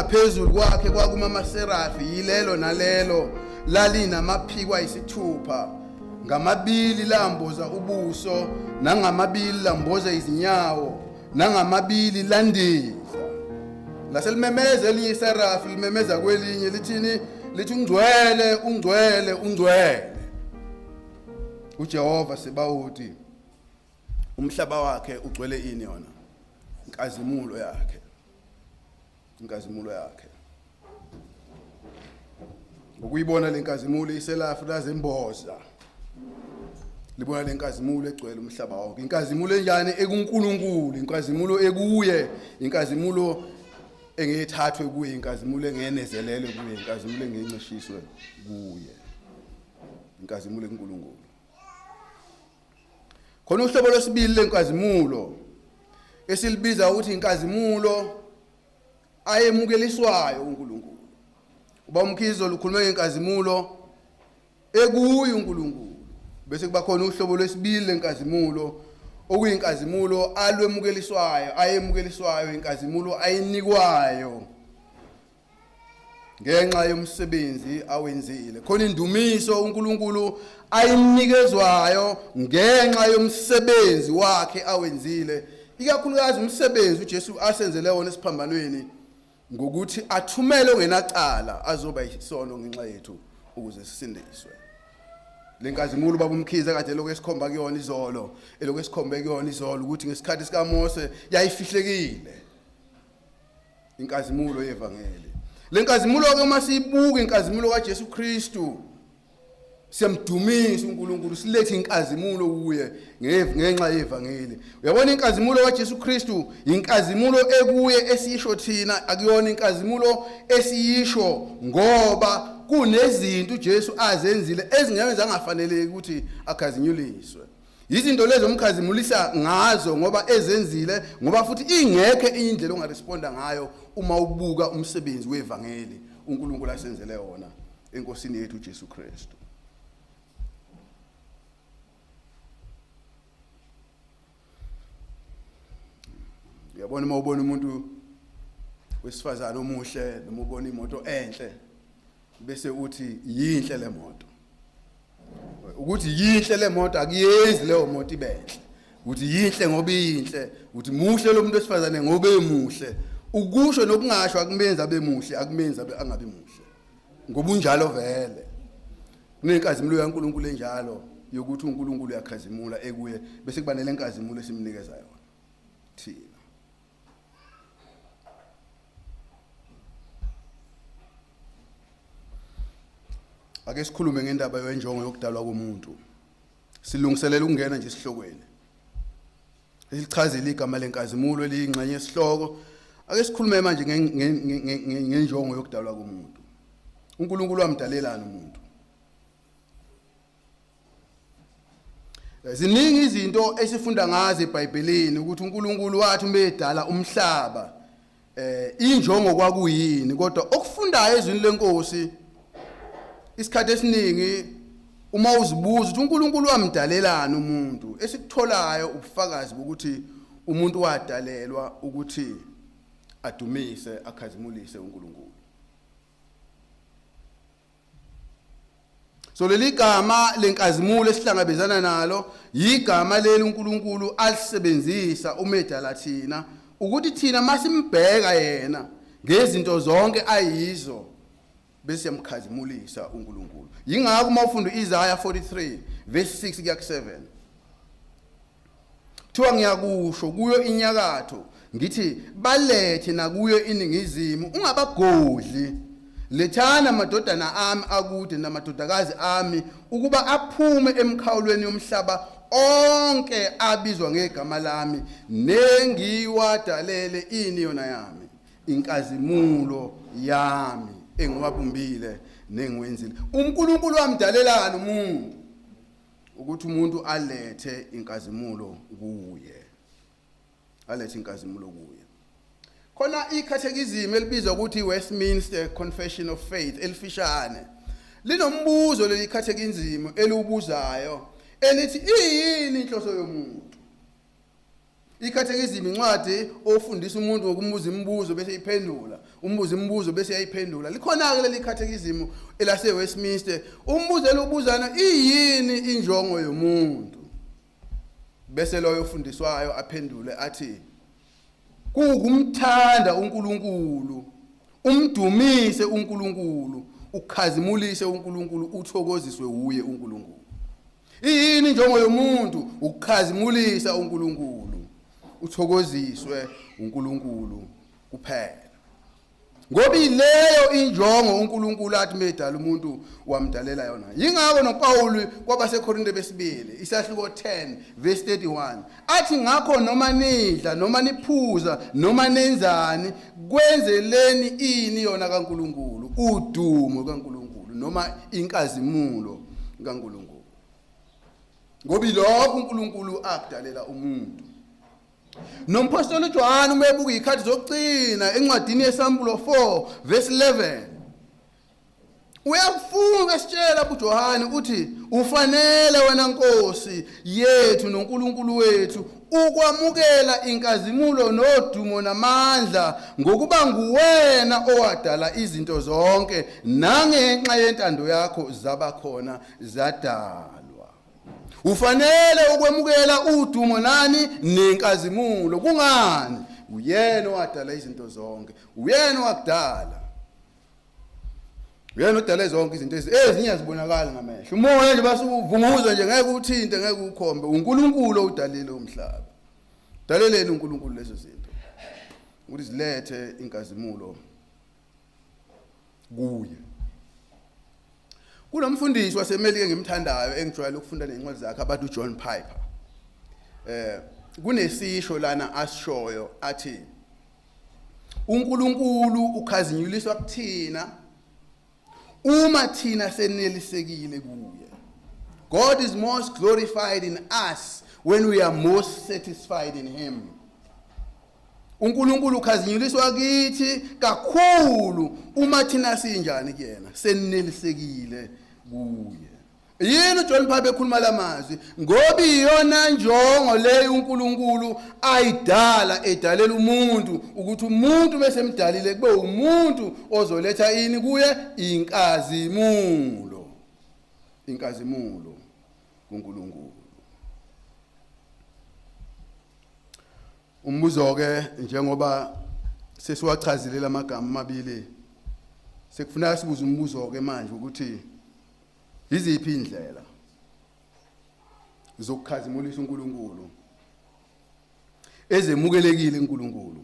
Phezulu kwakhe kwakuma amaserafi, yilelo nalelo lalinamaphiko ayisithupha, ngamabili lamboza ubuso, nangamabili lamboza izinyawo, nangamabili landiza. Laselimemeza elinye iserafi limemeza kwelinye lithini? Lithi ungcwele, ungcwele, ungcwele uJehova Sebawoti, umhlaba wakhe ugcwele ini yona inkazimulo yakhe. Inkazimulo yakhe. Ngokuyibona lenkazimulo iselafu lazemboza. Libona lenkazimulo egcwele umhlaba wonke. Inkazimulo enjani ekuNkulunkulu, inkazimulo ekuye, inkazimulo engeyithathwe kuye, inkazimulo engenezelelwe kuye, inkazimulo engencishiswe kuye. Inkazimulo ekuNkulunkulu. Khona uhlobo lwesibili lenkazimulo esilibiza ukuthi inkazimulo ayemukeliswayo uNkulunkulu. Uba uMkhize lukhulume ngenkazimulo ekuye uNkulunkulu. Bese kuba khona uhlobo lwesibili lenkazimulo okuyinkazimulo alwemukeliswayo, ayemukeliswayo, inkazimulo ayinikwayo ngenxa yomsebenzi awenzile. Khona indumiso uNkulunkulu ayinikezwayo ngenxa yomsebenzi wakhe awenzile, ikakhulukazi umsebenzi uJesu asenzele wona esiphambanweni ngokuthi athumele ongenacala azoba isono ngenxa yethu ukuze sisindiswe. Lenkazimulo baba uMkhize kade lokho esikhomba kuyona izolo, elokhu esikhombe kuyona izolo ukuthi ngesikhathi sikaMose yayifihlekile. Inkazimulo yevangeli. Lenkazimulo ke uma siyibuka inkazimulo kaJesu Kristu siyamdumisa uNkulunkulu, silethe inkazimulo kuye ngenxa yevangeli. Uyabona inkazimulo kaJesu Kristu inkazimulo ekuye esiyisho thina, akuyona inkazimulo esiyisho ngoba kunezinto uJesu azenzile ezingenza angafaneleki ukuthi akhazinyuliswe. Izinto lezo omkhazimulisa ngazo ngoba ezenzile, ngoba futhi ingekho indlela ongaresponda ngayo uma ubuka umsebenzi wevangeli uNkulunkulu asenzele wona eNkosini yethu uJesu Kristu. Uyabona uma ubona umuntu wesifazane omuhle noma ubona imoto enhle bese uthi yinhle le moto. Ukuthi yinhle le moto akuyenzi leyo moto ibenhle. Uthi yinhle ngoba iyinhle, uthi muhle lo muntu wesifazane ngoba emuhle. Ukusho nokungasho akumenzi abe muhle, akumenzi abe angabi muhle. Ngoba unjalo vele. Kunenkazimulo kaNkulunkulu enjalo yokuthi uNkulunkulu uyakhazimula ekuye bese kuba nelenkazimulo esimnikeza yona thina. Ake sikhulume ngendaba yenjongo yokudalwa komuntu. Silungiselela ukungena nje esihlokweni. Silichazile igama lenkazimulo eliyingxenye yesihloko. Ake sikhulume manje ngenjongo yokudalwa komuntu. uNkulunkulu wamdalelani umuntu? Ziningi izinto esifunda ngazo eBhayibhelini ukuthi uNkulunkulu wathi uma edala umhlaba injongo kwakuyini, kodwa okufundayo ezwini lenkosi isikhathi esiningi uma uzibuza ukuthi uNkulunkulu wamdalelani umuntu, esikutholayo ubufakazi bokuthi umuntu wadalelwa ukuthi adumise akhazimulise uNkulunkulu. So leli gama lenkazimulo esihlangabezana nalo yigama leli uNkulunkulu alisebenzisa uma edala thina, ukuthi thina masimbheka yena ngezinto zonke ayizo bese siyamkhazimulisa uNkulunkulu. Yingakho uma ufunda uIsaya 43 verse 6 kuya ku7 Kuthiwa ngiyakusho kuyo inyakatho ngithi balethe nakuyo iningizimu ungabagodli. Lethani amadodana ami akude namadodakazi ami ukuba aphume emikhawulweni yomhlaba onke abizwa ngegama lami nengiwadalele ini yona yami inkazimulo yami engiwabumbile nengiwenzile. UNkulunkulu wamdalelani umuntu? Ukuthi umuntu alethe inkazimulo kuye, alethe inkazimulo kuye. Khona ikhathekizim elibizwa ukuthi Westminster Confession of Faith elifishane linombuzo leli khathekizim eliwubuzayo elithi iyini inhloso yomuntu. Ikhathekizim incwadi ofundisa umuntu ngokumbuza imibuzo bese iphendula, umbuza imibuzo bese yayiphendula. Likhona-ke leli khathekizimu elase-Westminster, umbuzo elubuzana iyini injongo yomuntu? Bese loyo ofundiswayo aphendule athi kuwukumthanda uNkulunkulu, umdumise uNkulunkulu, ukhazimulise uNkulunkulu, uthokoziswe wuye uNkulunkulu. Iyini injongo yomuntu? Ukukhazimulisa uNkulunkulu, uthokoziswe uNkulunkulu kuphela. Ngoba ileyo injongo uNkulunkulu athi medala umuntu wamdalela yona. Yingakho noPawulu kwabaseKorinte besibili isahluko 10 verse 31 athi ngakho noma nidla noma niphuza noma nenzani kwenzeleni ini yona kaNkulunkulu udumo kaNkulunkulu noma inkazimulo kaNkulunkulu. Ngoba ilokho uNkulunkulu akudalela umuntu. Nomphostoli uJohane uma ebuka izikhathi zokugcina encwadini yeSambulo 4 verse 11 uyakufunga esitshela uJohane uthi ufanele wena Nkosi yethu noNkulunkulu wethu ukwamukela inkazimulo nodumo namandla ngokuba nguwena owadala izinto zonke nangenxa yentando yakho zaba khona zadalwa. Ufanele ukwemukela udumo nani nenkazimulo. Kungani? Uyena owadala izinto zonke. Uyena owakudala. Uyena odale zonke izinto ezinye azibonakali ngamehlo. Umoya nje basuvunguza nje ngeke uthinte ngeke ukhombe. uNkulunkulu owudalile umhlaba. Daleleni uNkulunkulu lezo zinto. Ukuthi zilethe inkazimulo kuye. Kunomfundisi waseMelika engimthandayo engijwayele ukufunda nezincwadi zakhe abathi uJohn Piper. Eh kunesisho lana asishoyo athi uNkulunkulu ukhazinyuliswa kuthina uma thina senelisekile kuye. God is most glorified in us when we are most satisfied in him. uNkulunkulu ukhazinyuliswa kithi kakhulu uma thina sinjani kuyena senelisekile kuye. Yini uJohn Piper ekhuluma lamazwi? Ngoba iyona njongo leyo uNkulunkulu ayidala edalela umuntu ukuthi umuntu bese emdalile kube umuntu ozoletha ini kuye inkazimulo. Inkazimulo kuNkulunkulu. Umbuzo-ke njengoba sesiwachazile lamagama amabili sekufuneka sibuze umbuzo-ke manje ukuthi yiziphi indlela zokukhazimulisa uNkulunkulu ezemukelekile uNkulunkulu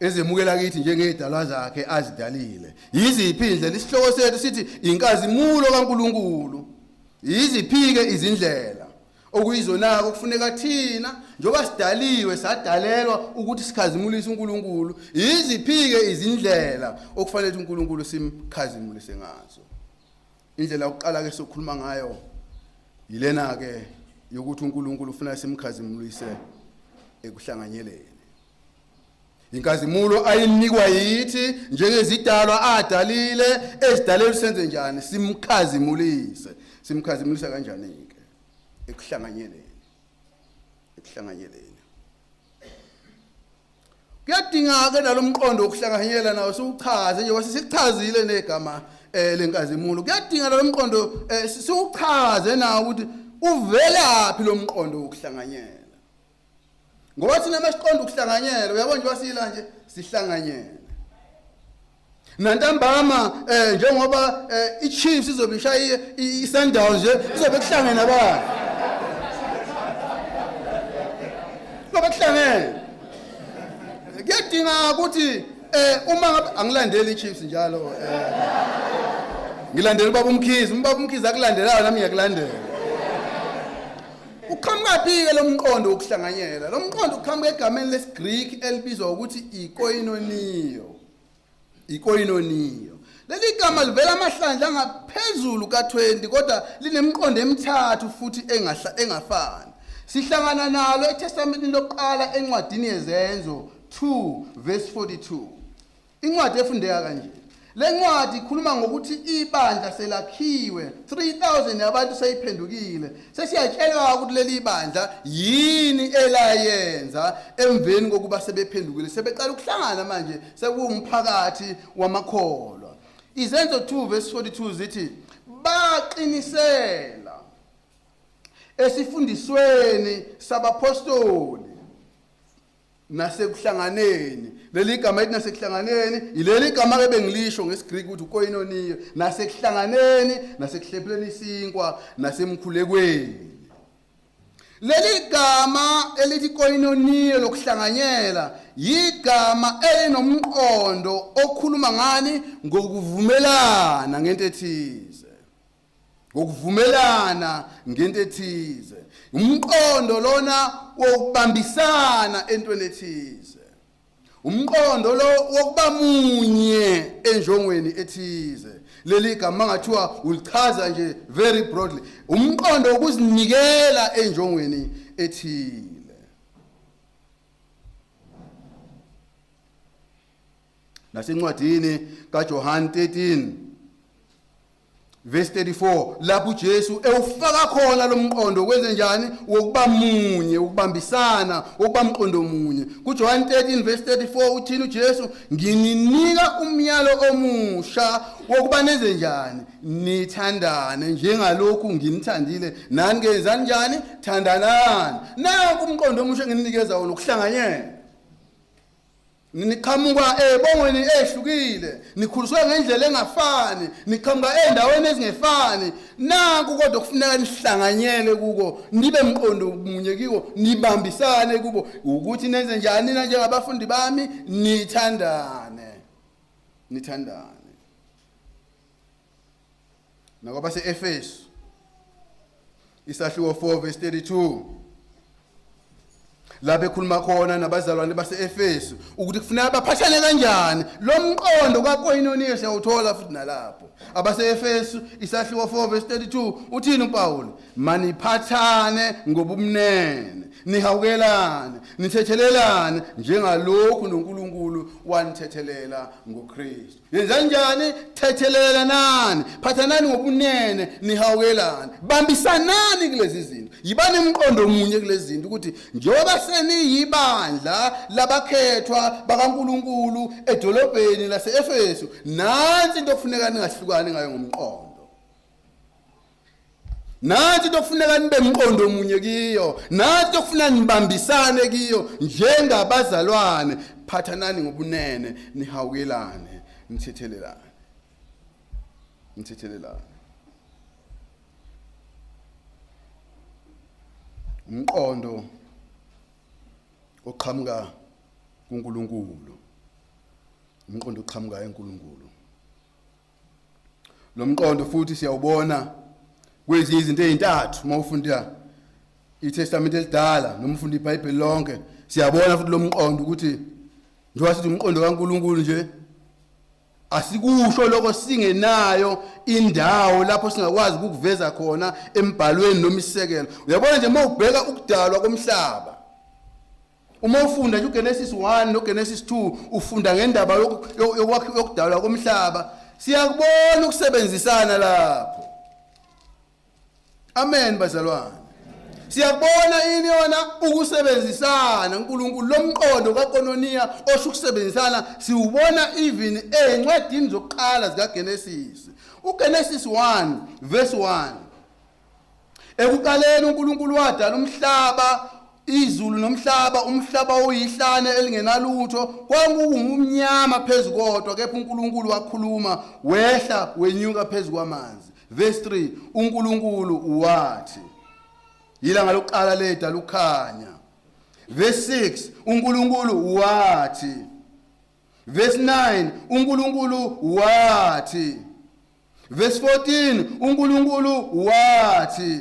ezemukela kithi njengezidalwa zakhe azidalile. Yiziphi indlela? Isihloko sethu sithi inkazimulo kaNkulunkulu. Yiziphi-ke izindlela okuyizona-ke okufuneka thina njengoba sidaliwe sadalelwa ukuthi sikhazimulise uNkulunkulu? Yiziphi-ke izindlela okufanele ukuthi uNkulunkulu simkhazimulise ngazo? Indlela yokuqala-ke sokukhuluma ngayo yilena-ke yokuthi uNkulunkulu ufuna simkhazimulise ekuhlanganyeleni. Inkazimulo ayinikwa yithi njengezidalwa adalile ezidalelwe senze njani simkhazimulise. Simkhazimulisa kanjani ke? Ekuhlanganyeleni. Ekuhlanganyeleni. Kuyadinga ke nalomqondo wokuhlanganyela nawo siwuchaze njengoba sisichazile negama eh lenkazimulo. Kuyadinga nalomqondo eh, siwuchaze nawo ukuthi uvelaphi lomqondo wokuhlanganyela. Ngoba thina masiqonda ukuhlanganyela, uyabona nje wasila nje sihlanganyela. Nantambama eh njengoba eh, iChiefs izobe ishaye iSundowns nje izobe kuhlangene abantu. Kuzobe kuhlangene. Kuyadinga ukuthi eh uma ngabe angilandeli iChiefs njalo eh ngilandela ubaba uMkhize, ubaba uMkhize akulandelayo nami ngiyakulandela. Uqhamukaphi-ke lo mqondo wokuhlanganyela? Lo mqondo uqhamuka egameni lesiGriki elibizwa ukuthi ikoinoniyo. Ikoinoniyo. Leli gama livela amahlandla angaphezulu ka-20 kodwa linemiqondo emithathu futhi engafani. Sihlangana nalo eTestamenteni lokuqala encwadini yeZenzo 2 verse 42. Incwadi efundeka kanje. Lencwadi ikhuluma ngokuthi ibandla selakhiwe, 3000 yabantu seyiphendukile. Sesiyatshelwa ukuthi leli bandla yini elayenza emveni kokuba sebephendukile, sebeqala ukuhlangana manje sekuwumphakathi wamakholwa. Izenzo 2 verse 42 zithi baqinisela esifundisweni sabaphostoli nasekuhlanganeni. Leli gama elithi nasekuhlanganeni yileli gama ke bengilisho ngesiGreek ukuthi ukoinonia, nasekuhlanganeni, nasekuhlephuleni isinkwa, nasemkhulekweni. Leli gama elithi koinonia lokuhlanganyela yigama elinomqondo okhuluma ngani? Ngokuvumelana ngento ethize. Ngokuvumelana ngento ethize. Umqondo lona wokubambisana entweni ethize. Umqondo lo wokuba munye enjongweni ethize. Leli gama ngathiwa ulichaza nje very broadly. Umqondo wokuzinikela enjongweni ethile. Nasencwadini kaJohn 13 verse 34 lapho uJesu ewufaka khona lomqondo kwenze njani wokuba munye, ukubambisana, wokuba mqondo munye. KuJohn 13 verse 34 uthini uJesu? Ngininika umyalo omusha wokuba nenze njani? Nithandane njengalokhu nginithandile, nani kenzani njani? Thandanani. Nanku umqondo omusha engininikeza wona, ukuhlanganyela. Niqhamuka ebongweni ehlukile, nikhuliswe ngendlela engafani, niqhamuka endaweni ezingefani. Nanku kodwa kufuneka nihlanganyele kuko, nibe mqondo munye kiko, nibambisane kubo ukuthi nenze njani nina njengabafundi bami, nithandane. Nithandane. Nakwabase-Efesu isahluko 4 verse 32 lapho ekhuluma khona nabazalwane base-Efesu ukuthi kufuneka baphathane kanjani. Lo mqondo kakoinonia siyawuthola futhi nalapho. Abase-Efesu isahluko 4 verse 32 uthini uPawulu? Maniphathane ngobumnene, nihawukelane, nithethelelane njengalokhu noNkulunkulu wanithethelela ngoKristu. Yenzanjani? Thethelelanani, phathanani ngobunene, nihawukelane, bambisanani kulezi zinto, yibani umqondo munye kulezi zinto, ukuthi njengoba seniyibandla labakhethwa bakaNkulunkulu edolobheni lase-Efesu, nansi into okufuneka ningahlukani ngayo ngomqondo. Nansi into okufuneka nibe mqondo munye kiyo, nansi into okufuneka nibambisane kiyo njengabazalwane, phathanani ngobunene, nihawukelane, nithethelelane. Nithethelelane. Umqondo oqhamuka kuNkulunkulu. Umqondo oqhamuka eNkulunkulu. Lo mqondo futhi siyawubona kwezinye izinto ezintathu uma ufunda iTestament elidala noma ufunda iBhayibheli lonke, siyabona futhi lo mqondo ukuthi njengoba sithi umqondo kaNkulunkulu nje, asikusho lokho singenayo indawo lapho singakwazi ukukuveza khona embhalweni noma isisekelo. Uyabona nje uma ubheka ukudalwa komhlaba, Uma ufunda nje uGenesis 1 noGenesis 2, ufunda ngendaba yokudalwa komhlaba, siyakubona ukusebenzisana lapho. Amen bazalwane. Siyakubona ini yona ukusebenzisana uNkulunkulu lomqondo kaKononia osho ukusebenzisana siwubona even ezincwadini zokuqala zikaGenesis. UGenesis 1 verse 1. Ekuqaleni uNkulunkulu wadala umhlaba, izulu nomhlaba, umhlaba uyihlane elingenalutho, kwakungumnyama phezu kodwa, kepha uNkulunkulu wakhuluma, wehla wenyuka phezu kwamanzi. Verse 3, uNkulunkulu wathi, ilanga lokuqala leda lukhanya. Verse 6, uNkulunkulu wathi. Verse 9, uNkulunkulu wathi. Verse 14, uNkulunkulu wathi.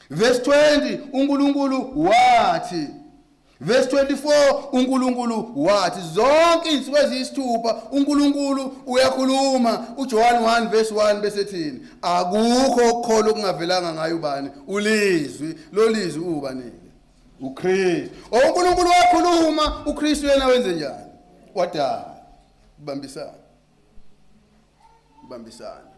Verse 20, uNkulunkulu wathi. Verse 24, uNkulunkulu wathi. Zonke izinsuku eziyisithupha uNkulunkulu uyakhuluma. UJohn 1 verse 1 bese thini? Akukho ukukholwa okungavelanga ngayo ubani? Ulizwi. Lolizwi ubani? uKristu. UNkulunkulu wakhuluma, uKristu yena wenze njani? Wadala. Kubambisana. Ukubambisana.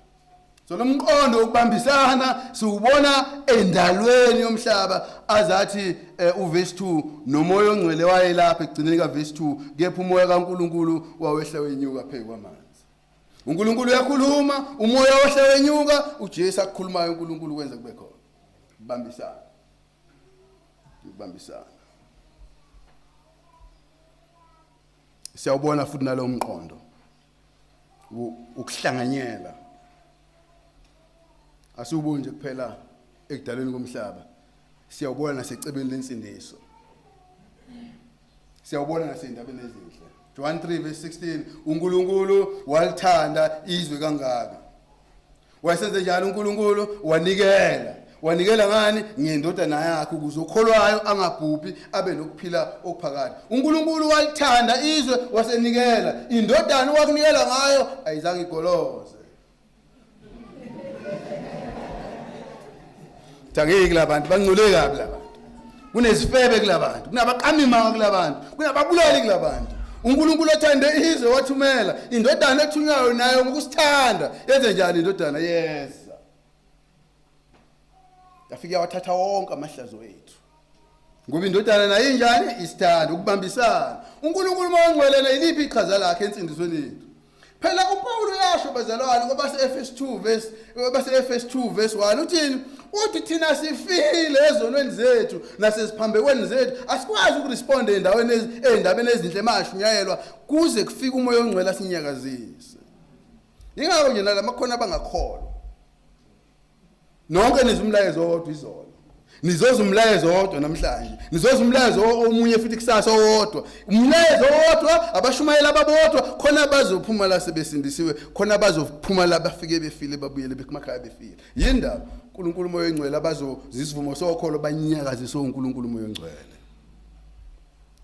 So lo mqondo wokubambisana siwubona endalweni yomhlaba azathi uverse 2 nomoya ongcwele wayelapha ekugcineni kaverse 2, kepha umoya kaNkulunkulu wawehla wenyuka phezu kwamanzi. UNkulunkulu uyakhuluma, umoya wehla wenyuka, uJesu akukhulumayo uNkulunkulu kwenza kube khona. Kubambisana. Ukubambisana. Siyawubona futhi nalowo mqondo ukuhlanganyela. Asiwuboni nje kuphela ekudalweni komhlaba, siyawubona nasecebeni lensindiso, siyawubona nasendabeni ezinhle. John 3 verse 16, uNkulunkulu walithanda izwe kangaka. Wayesenze njalo uNkulunkulu, wanikela. Wanikela ngani? Ngendodana yakhe, ukuze okholwayo angabhubhi abe nokuphila okuphakade. UNkulunkulu walithanda izwe wasenikela. Indodana owakunikela ngayo ayizange igoloze. Thangeki kulabantu bangcole kabi labantu. Kunezifebe kulabantu, kunabaqamimanga kulabantu, kunababulali kulabantu. uNkulunkulu othande izwe wathumela indodana ethunywayo nayo ngokusithanda. Yenze njani indodana? Yeza. Yafika yawathatha wonke amahlazo ethu. Ngoba indodana nayo injani? Isithanda ukubambisana. uNkulunkulu mawangcwele na yiliphi iqhaza lakhe ensindisweni yethu? Phela uPaul uyasho bazalwane kwabase Efesu 2 verse kwabase Efesu 2 verse 1, uthini? Uthi thina sifile ezonweni zethu naseziphambekweni zethu, asikwazi ukuresponda endaweni ezindabeni ezinhle mashunyayelwa kuze kufike umoya ongcwele asinyakazise. Yingakho nje nalamakhona abangakholwa. Nonke nizwa umlayezo owodwa izolo, nizoza umlayezo owodwa namhlanje, nizoza umlayezo omunye futhi kusasa owodwa, umlayezo owodwa, abashumayeli ababodwa. Khona bazophuma la sebesindisiwe, khona bazophuma la bafike befile, babuyele emakhaya befile. Yindaba uNkulunkulu umoya ongcwele abazozisivumo sokholo banyakazise uNkulunkulu umoya ongcwele.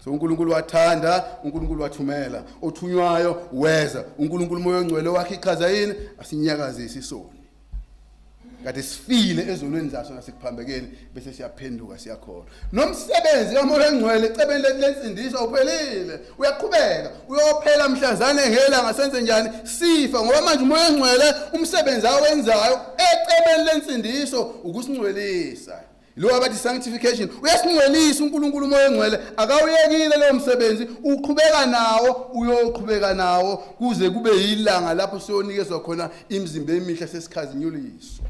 So uNkulunkulu wathanda, uNkulunkulu wathumela, othunywayo weza, uNkulunkulu umoya ongcwele wakhe ichaza yini? Asinyakazise isoni. Kade sifile ezonweni zaso nasekuphambekeni, bese siyaphenduka siyakholwa. Nomsebenzi kamoya ongcwele ecebeni lethu lensindiso awuphelile, uyaqhubeka, uyophela mhlazane ngelanga senze njani? Sifa. Ngoba manje umoya ongcwele umsebenzi awenzayo ecebeni lensindiso ukusingcwelisa. Lo abathi sanctification, uyasingcwelisa uNkulunkulu umoya ongcwele, akawuyekile lowo msebenzi, uqhubeka nawo, uyoqhubeka nawo kuze kube yilanga lapho siyonikezwa khona imizimba emihle sesikhazinyuliswa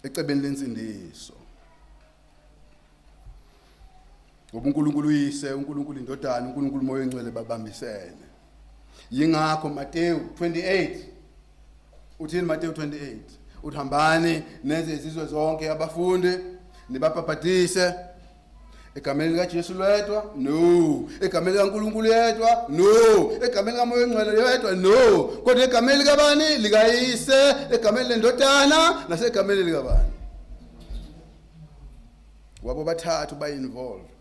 ecebeni lensindiso. Ngoba uNkulunkulu uyise, uNkulunkulu indodana, uNkulunkulu umoya ongcwele babambisene. Yingakho Mateyu 28 uthini? Mateyu 28 uthi hambani nenze izizwe zonke abafundi, nibabhabhadise egameni likaJesu lwedwa, no, egameni likaNkulunkulu yedwa, no, egameni likaMoya oNgcwele yedwa, no, kodwa egameni likabani? Likayise, egameni lendodana, nasegameni likabani? Wabo bathathu ba-involved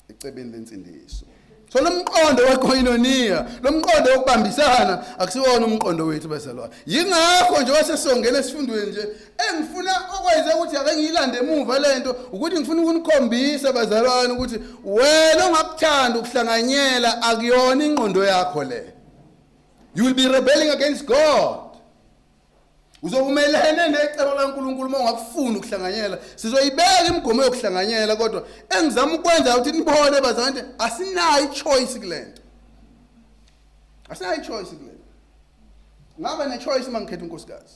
ecebeni lensindiso. So lo mqondo wekoinonia, lo mqondo wokubambisana akusiwona umqondo wethu bazalwane. Yingakho nje wasesongena esifundweni nje engifuna okwenze ukuthi ake ngiyilande emuva lento, ukuthi ngifuna ukunikhombisa bazalwane ukuthi wena ongakuthanda ukuhlanganyela akuyona ingqondo yakho le. You will be rebelling against God. Uzovumelene necebo laNkulunkulu uma ungakufuni ukuhlanganyela. Sizoyibeka imigomo yokuhlanganyela, kodwa engizama ukwenza ukuthi nibone bazalwane asinayo ichoice kulento. Asinayo ichoice kulento. Ngaba nechoice uma ngikhetha unkosikazi.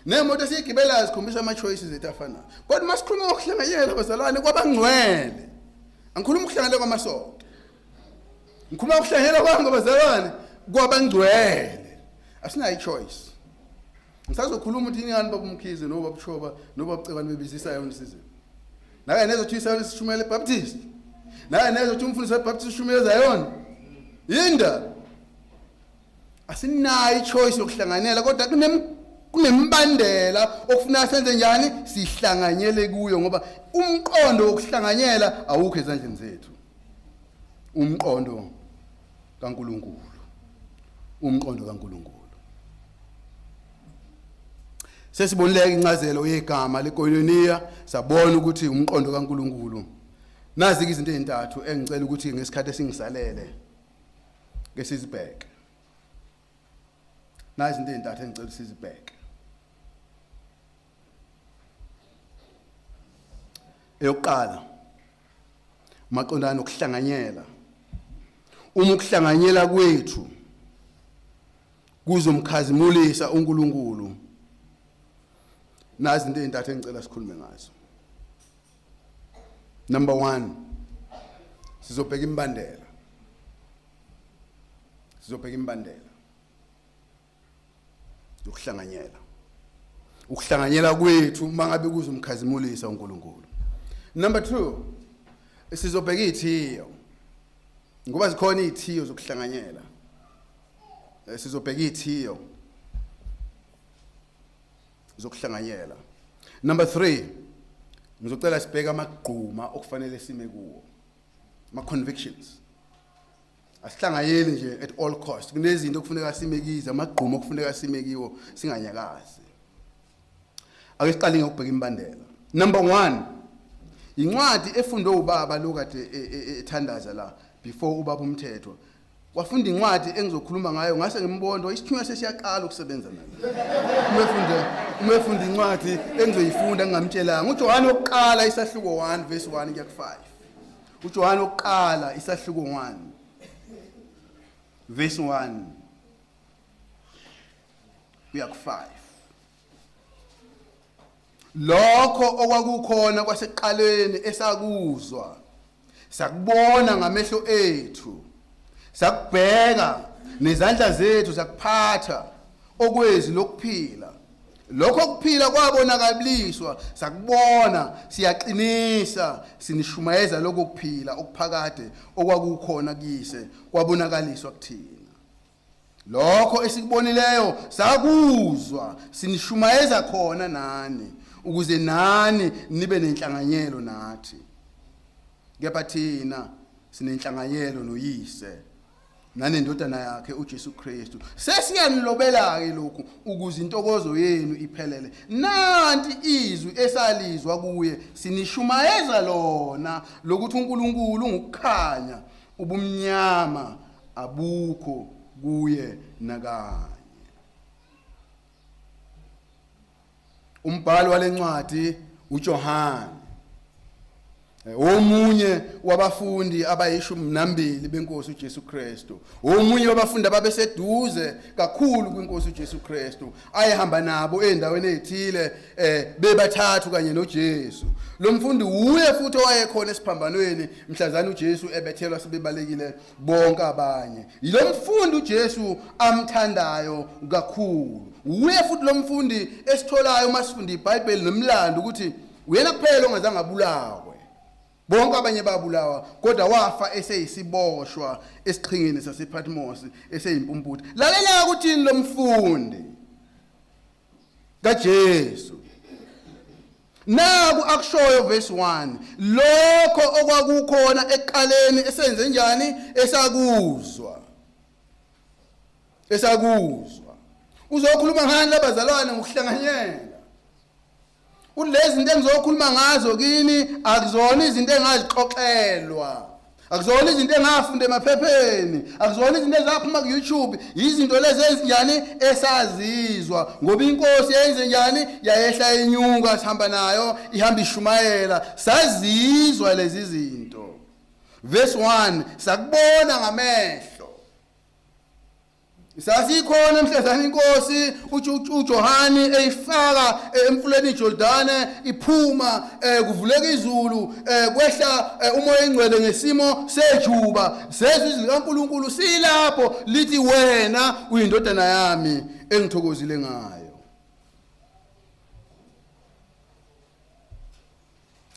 Nemoto esiyigibelayo sikhombisa ama choices ethu afanayo. Kodwa uma sikhuluma ngokuhlanganyela bazalwane kwabangcwele, angikhuluma ukuhlanganyela kwamasonto. Ngikhuluma ukuhlanganyela kwami bazalwane kwabangcwele. Asinayo ichoice. Ngisazokhuluma ukuthi ingani baba uMkhize nobaba Ushoba nobaba Cebani bebizisa yona isizini. Naye nezothi isayona sishumele eBaptist. Naye nezothi umfundisi weBaptist ushumele Zion. Yinda. Asinayo ichoice yokuhlanganyela, kodwa kunemibandela okufuna senze njani sihlanganyele kuyo, ngoba umqondo wokuhlanganyela awukho ezandleni zethu. Umqondo kaNkuluNkulu, umqondo kaNkuluNkulu. Sesibonile incazelo yegama lekoinonia, sabona ukuthi umqondo kaNkuluNkulu. Nazi izinto ezintathu engicela ukuthi ngesikhathi esingisalele ke sizibheke. Nazi izinto ezintathu engicela sizibheke. Eyokuqala maqondana nokuhlanganyela. Uma ukuhlanganyela kwethu kuzomkhazimulisa uNkulunkulu, nazi izinto ezintathu engicela sikhulume ngazo. Number 1, sizobheka imibandela. Sizobheka imibandela yokuhlanganyela. Ukuhlanganyela kwethu mangabe kuzomkhazimulisa uNkulunkulu. Number 2, sizobheka izithiyo. Ngoba zikhona izithiyo zokuhlanganyela. Sizobheka izithiyo zokuhlanganyela. Number 3, ngizocela sibheke amagquma okufanele sime kuwo. Ama convictions. Asihlanganyeli nje at all cost. Kunezinto okufuneka sime kizo, amagquma okufuneka sime kiwo singanyakazi. Ake siqale ngokubheka imibandela. Number 1, incwadi efundwe ubaba lo kade ethandaza la before ubaba uMthetho. Wafunda incwadi engizokhuluma ngayo, ngase ngimbona isithunywa sesiyaqala ukusebenza naye. Uma efunda incwadi engizoyifunda ngingamtshelanga. UJohane wokuqala isahluko 1 verse 1 kuya ku5. UJohane wokuqala isahluko 1 verse 1 kuya ku5. Lokho okwakukhona kwasekuqaleni esakuzwa, sakubona ngamehlo ethu, sakubheka nezandla zethu sakuphatha, okwezwi lokuphila. Lokho kuphila kwabonakaliswa, sakubona, siyaqinisa, sinishumayeza lokho kuphila okuphakade okwakukhona kuyise, kwabonakaliswa kuthina. Lokho esikubonileyo sakuzwa, sinishumayeza khona nani, ukuze nani nibe nenhlanganyelo nathi. Kepha thina sinenhlanganyelo noYise nanendodana yakhe uJesu Kristu. Sesiyanilobela-ke lokhu ukuze intokozo yenu iphelele. Nanti izwi esalizwa kuye, sinishumayeza lona, lokuthi uNkulunkulu ungukukhanya, ubumnyama abukho kuye nakanye. Umbhali walencwadi uJohane, omunye wabafundi abayishumi nambili benkosi uJesu Kristu, omunye wabafundi ababeseduze kakhulu kwinkosi uJesu Kristu, ayehamba nabo endaweni ezithile bebathathu kanye noJesu. Lo mfundi uye futhi owayekhona esiphambanweni mhlazana uJesu ebethelwa sebebalekile bonke abanye. Yilo mfundi uJesu amthandayo kakhulu. Uye futhi lo mfundi esitholayo uma sifunda iBhayibheli nomlando ukuthi uyena kuphela ongazange abulawe. Bonke abanye babulawa, kodwa wafa eseyisiboshwa esiqhingini sasePatmos eseyimpumputhe. Lalela ukuthini lo mfundi kaJesu. Naku akushoyo verse 1, lokho okwakukhona ekuqaleni esenze njani, esakuzwa. Esakuzwa. Uzokhuluma ngani labazalwane ngokuhlanganyela? Kulezi zinto engizokhuluma ngazo kini akuzona izinto engazixoxelwa. Akuzona izinto engafunda emaphepheni, akuzona izinto ezaphuma ku-YouTube, izinto lezi ezinjani esazizwa ngoba inkosi yayenze njani, yayehla inyuka sihamba nayo, ihamba ishumayela, sazizwa lezi zinto. Verse 1, sakubona ngamehlo. Sasikhona mhlazana inkosi uJohane eyifaka emfuleni iJordane iphuma, kuvuleka izulu, kwehla umoya engcwele ngesimo sejuba, sezwe izwi likaNkulunkulu silapho lithi wena uyindodana yami engithokozile ngayo.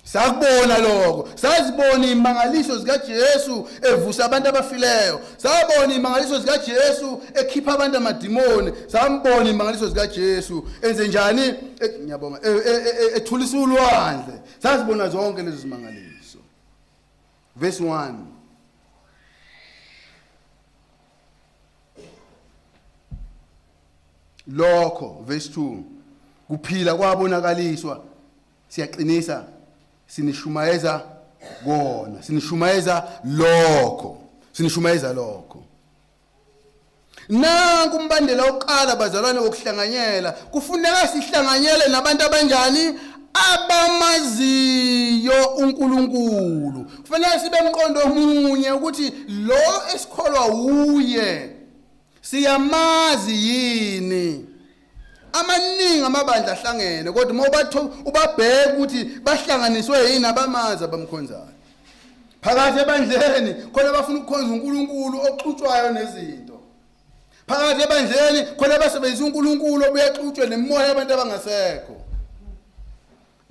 Sakubona lokho, sazibona imangaliso zikaJesu evusa abantu abafileyo, sabona imangaliso zikaJesu ekhipha abantu amadimoni, sambona imangaliso zikaJesu enze njani, ngiyabonga, ethulisa ulwandle. Sazibona zonke lezi zimangaliso. Verse 1. Lokho verse 2, kuphila kwabonakaliswa, siyaqinisa, sinishumayeza kona, sinishumayeza lokho, sinishumayeza lokho. Nanku umbandela wokuqala bazalwane wokuhlanganyela. Kufuneka sihlanganyele nabantu abanjani? Abamaziyo uNkulunkulu. Kufanele sibe mqondo omunye ukuthi lo esikholwa uye siyamazi yini. Amaningi amabandla ahlangene kodwa uma ubabheka ukuthi bahlanganiswe yini abamazi abamkhonzayo. Phakathi ebandleni khona abafuna ukukhonza uNkulunkulu oxutshwayo nezinto. Phakathi ebandleni khona abasebenzisa uNkulunkulu obuye axutshwe nemimoya yabantu abangasekho.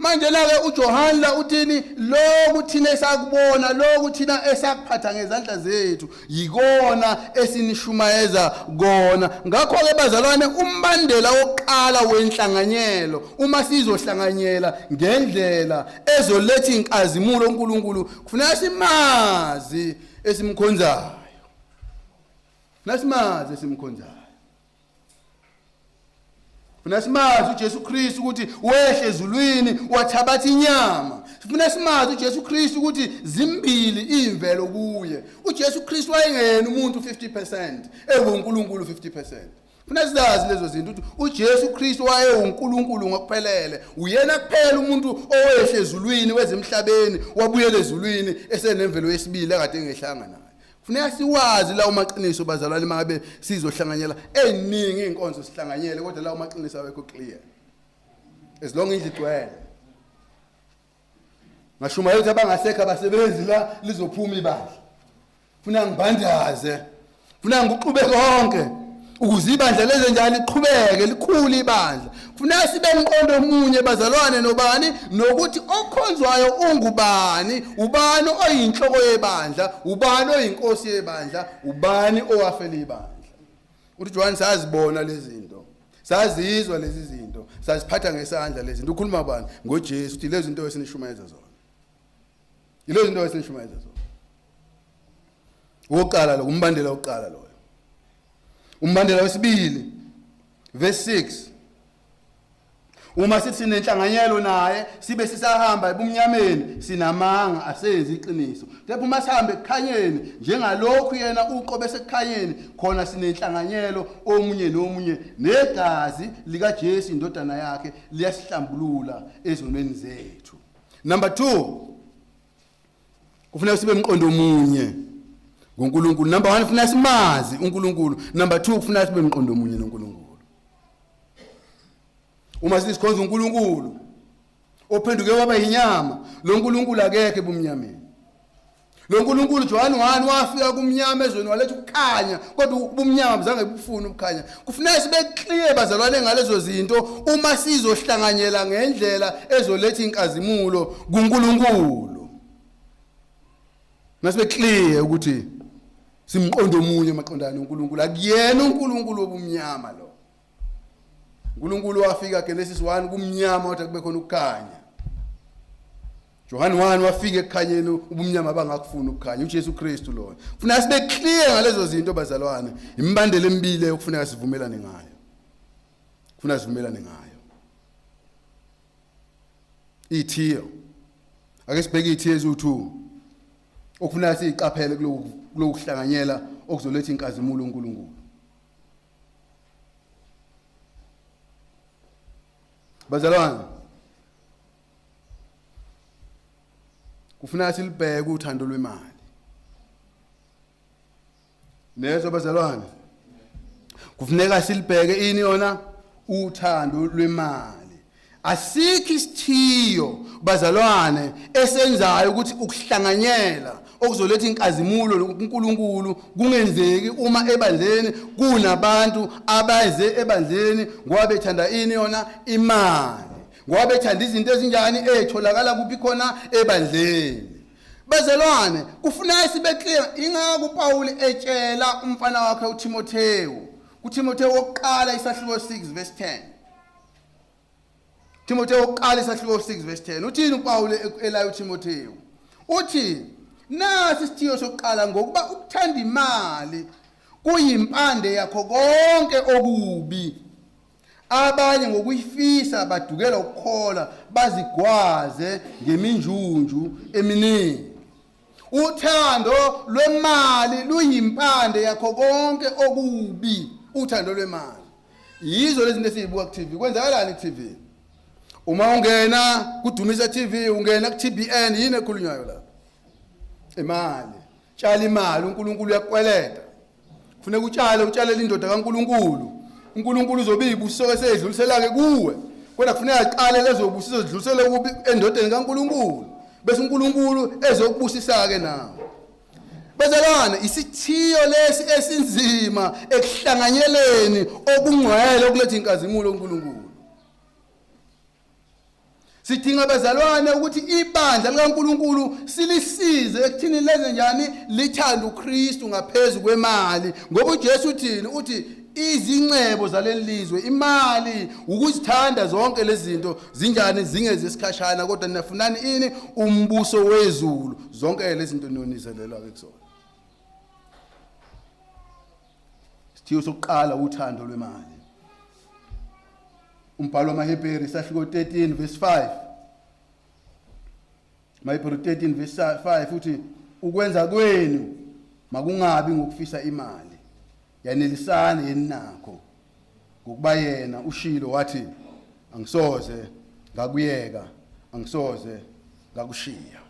Manje la ke uJohane la uthini lokhu thina esakubona lokhu thina esakuphatha ngezandla zethu yikona esinishumayeza kona. Ngakho ke bazalwane umbandela wokuqala wenhlanganyelo uma sizohlanganyela ngendlela ezoletha inkazimulo uNkulunkulu kufuneka simazi esimkhonzayo. Nasimazi esimkhonzayo. Funa simazi uJesu Kristu ukuthi wehle ezulwini wathabatha inyama. Sifuna simazi uJesu Kristu ukuthi zimbili imvelo kuye. UJesu Kristu wayengena umuntu 50% ewuNkulunkulu 50%. Funa sizazi lezo zinto ukuthi uJesu Kristu wayewuNkulunkulu ngokuphelele. Uyena kuphela umuntu owehle ezulwini wezemhlabeni wabuyela ezulwini esenemvelo yesibili akade engehlanga nayo. Kufuneka siwazi lawo maqiniso bazalwane mangabe sizohlanganyela eziningi izinkonzo sihlanganyele kodwa lawo maqiniso awekho clear. As long indlu igcwele. Ngashumayela ukuthi abangasekho abasebenzi la lizophuma ibandla. Funa ngibandaze. Funa ngikuxube konke ukuze ibandla lenze njani liqhubeke likhule ibandla. Kufuneka sibe mqondo omunye bazalwane nobani nokuthi okhonzwayo ungubani, ubani oyinhloko yebandla, ubani oyinkosi yebandla, ubani owafela ibandla. Uthi John sazibona lezi zinto. Sazizwa lezi zinto, saziphatha ngesandla lezi zinto. Ukhuluma bani? NgoJesu uthi lezi zinto esinishumayeza zona. Yilezi zinto esinishumayeza zona. Wokuqala lo, umbandela wokuqala loyo. Umbandela wesibili verse 6 Uma sithi sinenhlanganyelo naye sibe sisahamba ebumnyameni sinamanga asenzi iqiniso. Kepha uma sihambe ekukhanyeni njengalokhu yena uqobe sekukhanyeni khona sinenhlanganyelo omunye nomunye negazi likaJesu indodana yakhe liyasihlambulula ezonweni zethu. Number 2 Kufuneka sibe mqondo munye ngoNkulunkulu. Number 1 kufuneka simazi uNkulunkulu. Number 2 kufuneka sibe mqondo munye noNkulunkulu. Uma sikhonza uNkulunkulu ophenduke waba yinyama, lo nkulunkulu akekho ebumnyameni. Lo nkulunkulu John 1 wafika kumnyama ezweni waletha ukukhanya kodwa ubumnyama buzange bufune ukukhanya. Kufuneka sibe clear bazalwane ngalezo zinto uma sizohlanganyela ngendlela ezoletha inkazimulo kuNkulunkulu. Masibe clear ukuthi simqondo omunye maqondana noNkulunkulu akuyena uNkulunkulu wobumnyama lo. uNkulunkulu wafika Genesis 1 kumnyama wathi kube khona ukukhanya. John 1 wafika ekukhanyeni ubumnyama bangakufuni ukukhanya uJesu Kristu loyo. Kufuneka sibe clear ngalezo zinto bazalwane. Imibandela emibili okufuneka sivumelane ngayo. Kufuneka sivumelane ngayo. Ithiyo. Ake sibheke ithiyo eziwu2. Okufuneka siyiqaphele kuloku kulokuhlanganyela okuzoletha inkazimulo uNkulunkulu. Bazalwane kufuneka silibheke uthando lwemali. Nezwa bazalwane? Kufuneka silibheke ini yona uthando lwemali. Asikho isithiyo bazalwane esenzayo ukuthi ukuhlanganyela okuzoletha inkazimulo kuNkulunkulu kungenzeki uma ebandleni kunabantu abaze ebandleni ngoba bethanda ini yona imali ngoba bethanda izinto ezinjani etholakala kuphi khona ebandleni bazalwane kufuneka sibe clear ingakho uPawuli etshela umfana wakhe uTimothewu kuTimothewu wokuqala isahluko 6 verse 10 Timothewu wokuqala isahluko 6 verse 10 uthini uPawulu elaya uTimothewu uthi nasi isithiyo sokuqala ngokuba ukuthanda imali kuyimpande yakho konke okubi abanye ngokuyifisa badukela ukukholwa bazigwaze ngeminjunju eminingi. Uthando lwemali luyimpande yakho konke okubi. Uthando lwemali. Yizo lezi zinto esizibuka ku TV. Kwenzakalani ku TV? Uma ungena kuDumisa TV, ungena ku TBN, yini ekhulunywayo lapho? Imali. Tshala imali, uNkulunkulu uyakukweleta. Kufuneka utshale, utshalele indoda kaNkulunkulu. uNkulunkulu uzobe ibusiso esedlulisela ke kuwe. Kodwa kufuneka aqale lezo busiso zidlulisele kubi endodeni kaNkulunkulu. Bese uNkulunkulu ezokubusisa ke nawe. Bazalwane, isithiyo lesi esinzima ekuhlanganyeleni okungcwele okuletha inkazimulo kuNkulunkulu. Sidinga bazalwane ukuthi ibandla likaNkulunkulu silisize ekuthini lenze njani lithande uKristu ngaphezu kwemali ngoba uJesu uthini uthi izincebo zaleli lizwe imali ukuzithanda zonke lezi zinto zinjani zingezesikhashana kodwa niyafunani ini umbuso wezulu zonke lezi zinto niyonizelelwa ke kuzona. Isithiyo sokuqala uthando lwemali. Umbhalo wamaHebheru isahluko 13 verse 5. MaHebheru 13 verse 5 uthi ukwenza kwenu makungabi ngokufisa imali. Yanelisani yeninakho. Ngokuba yena ushilo wathi angisoze ngakuyeka, angisoze ngakushiya.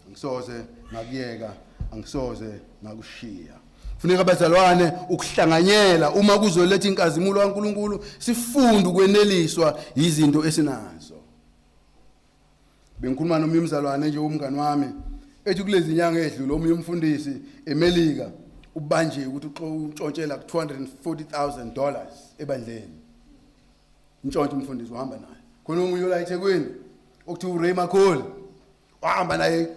Angisoze ngakuyeka, angisoze ngakushiya. Funeka abazalwane ukuhlanganyela uma kuzoletha inkazimulo kaNkuluNkulu, sifunde ukweneliswa izinto esinazo. Bengikhuluma nomunye umzalwane nje umngani wami ethi kulezi nyanga edlule omunye umfundisi eMelika ubanjiwe ukuthi utshontshela ku $240,000 ebandleni. Ntshontshe umfundisi uhamba naye. Khona omunye ola eThekwini okuthiwa uRay Makholi wahamba naye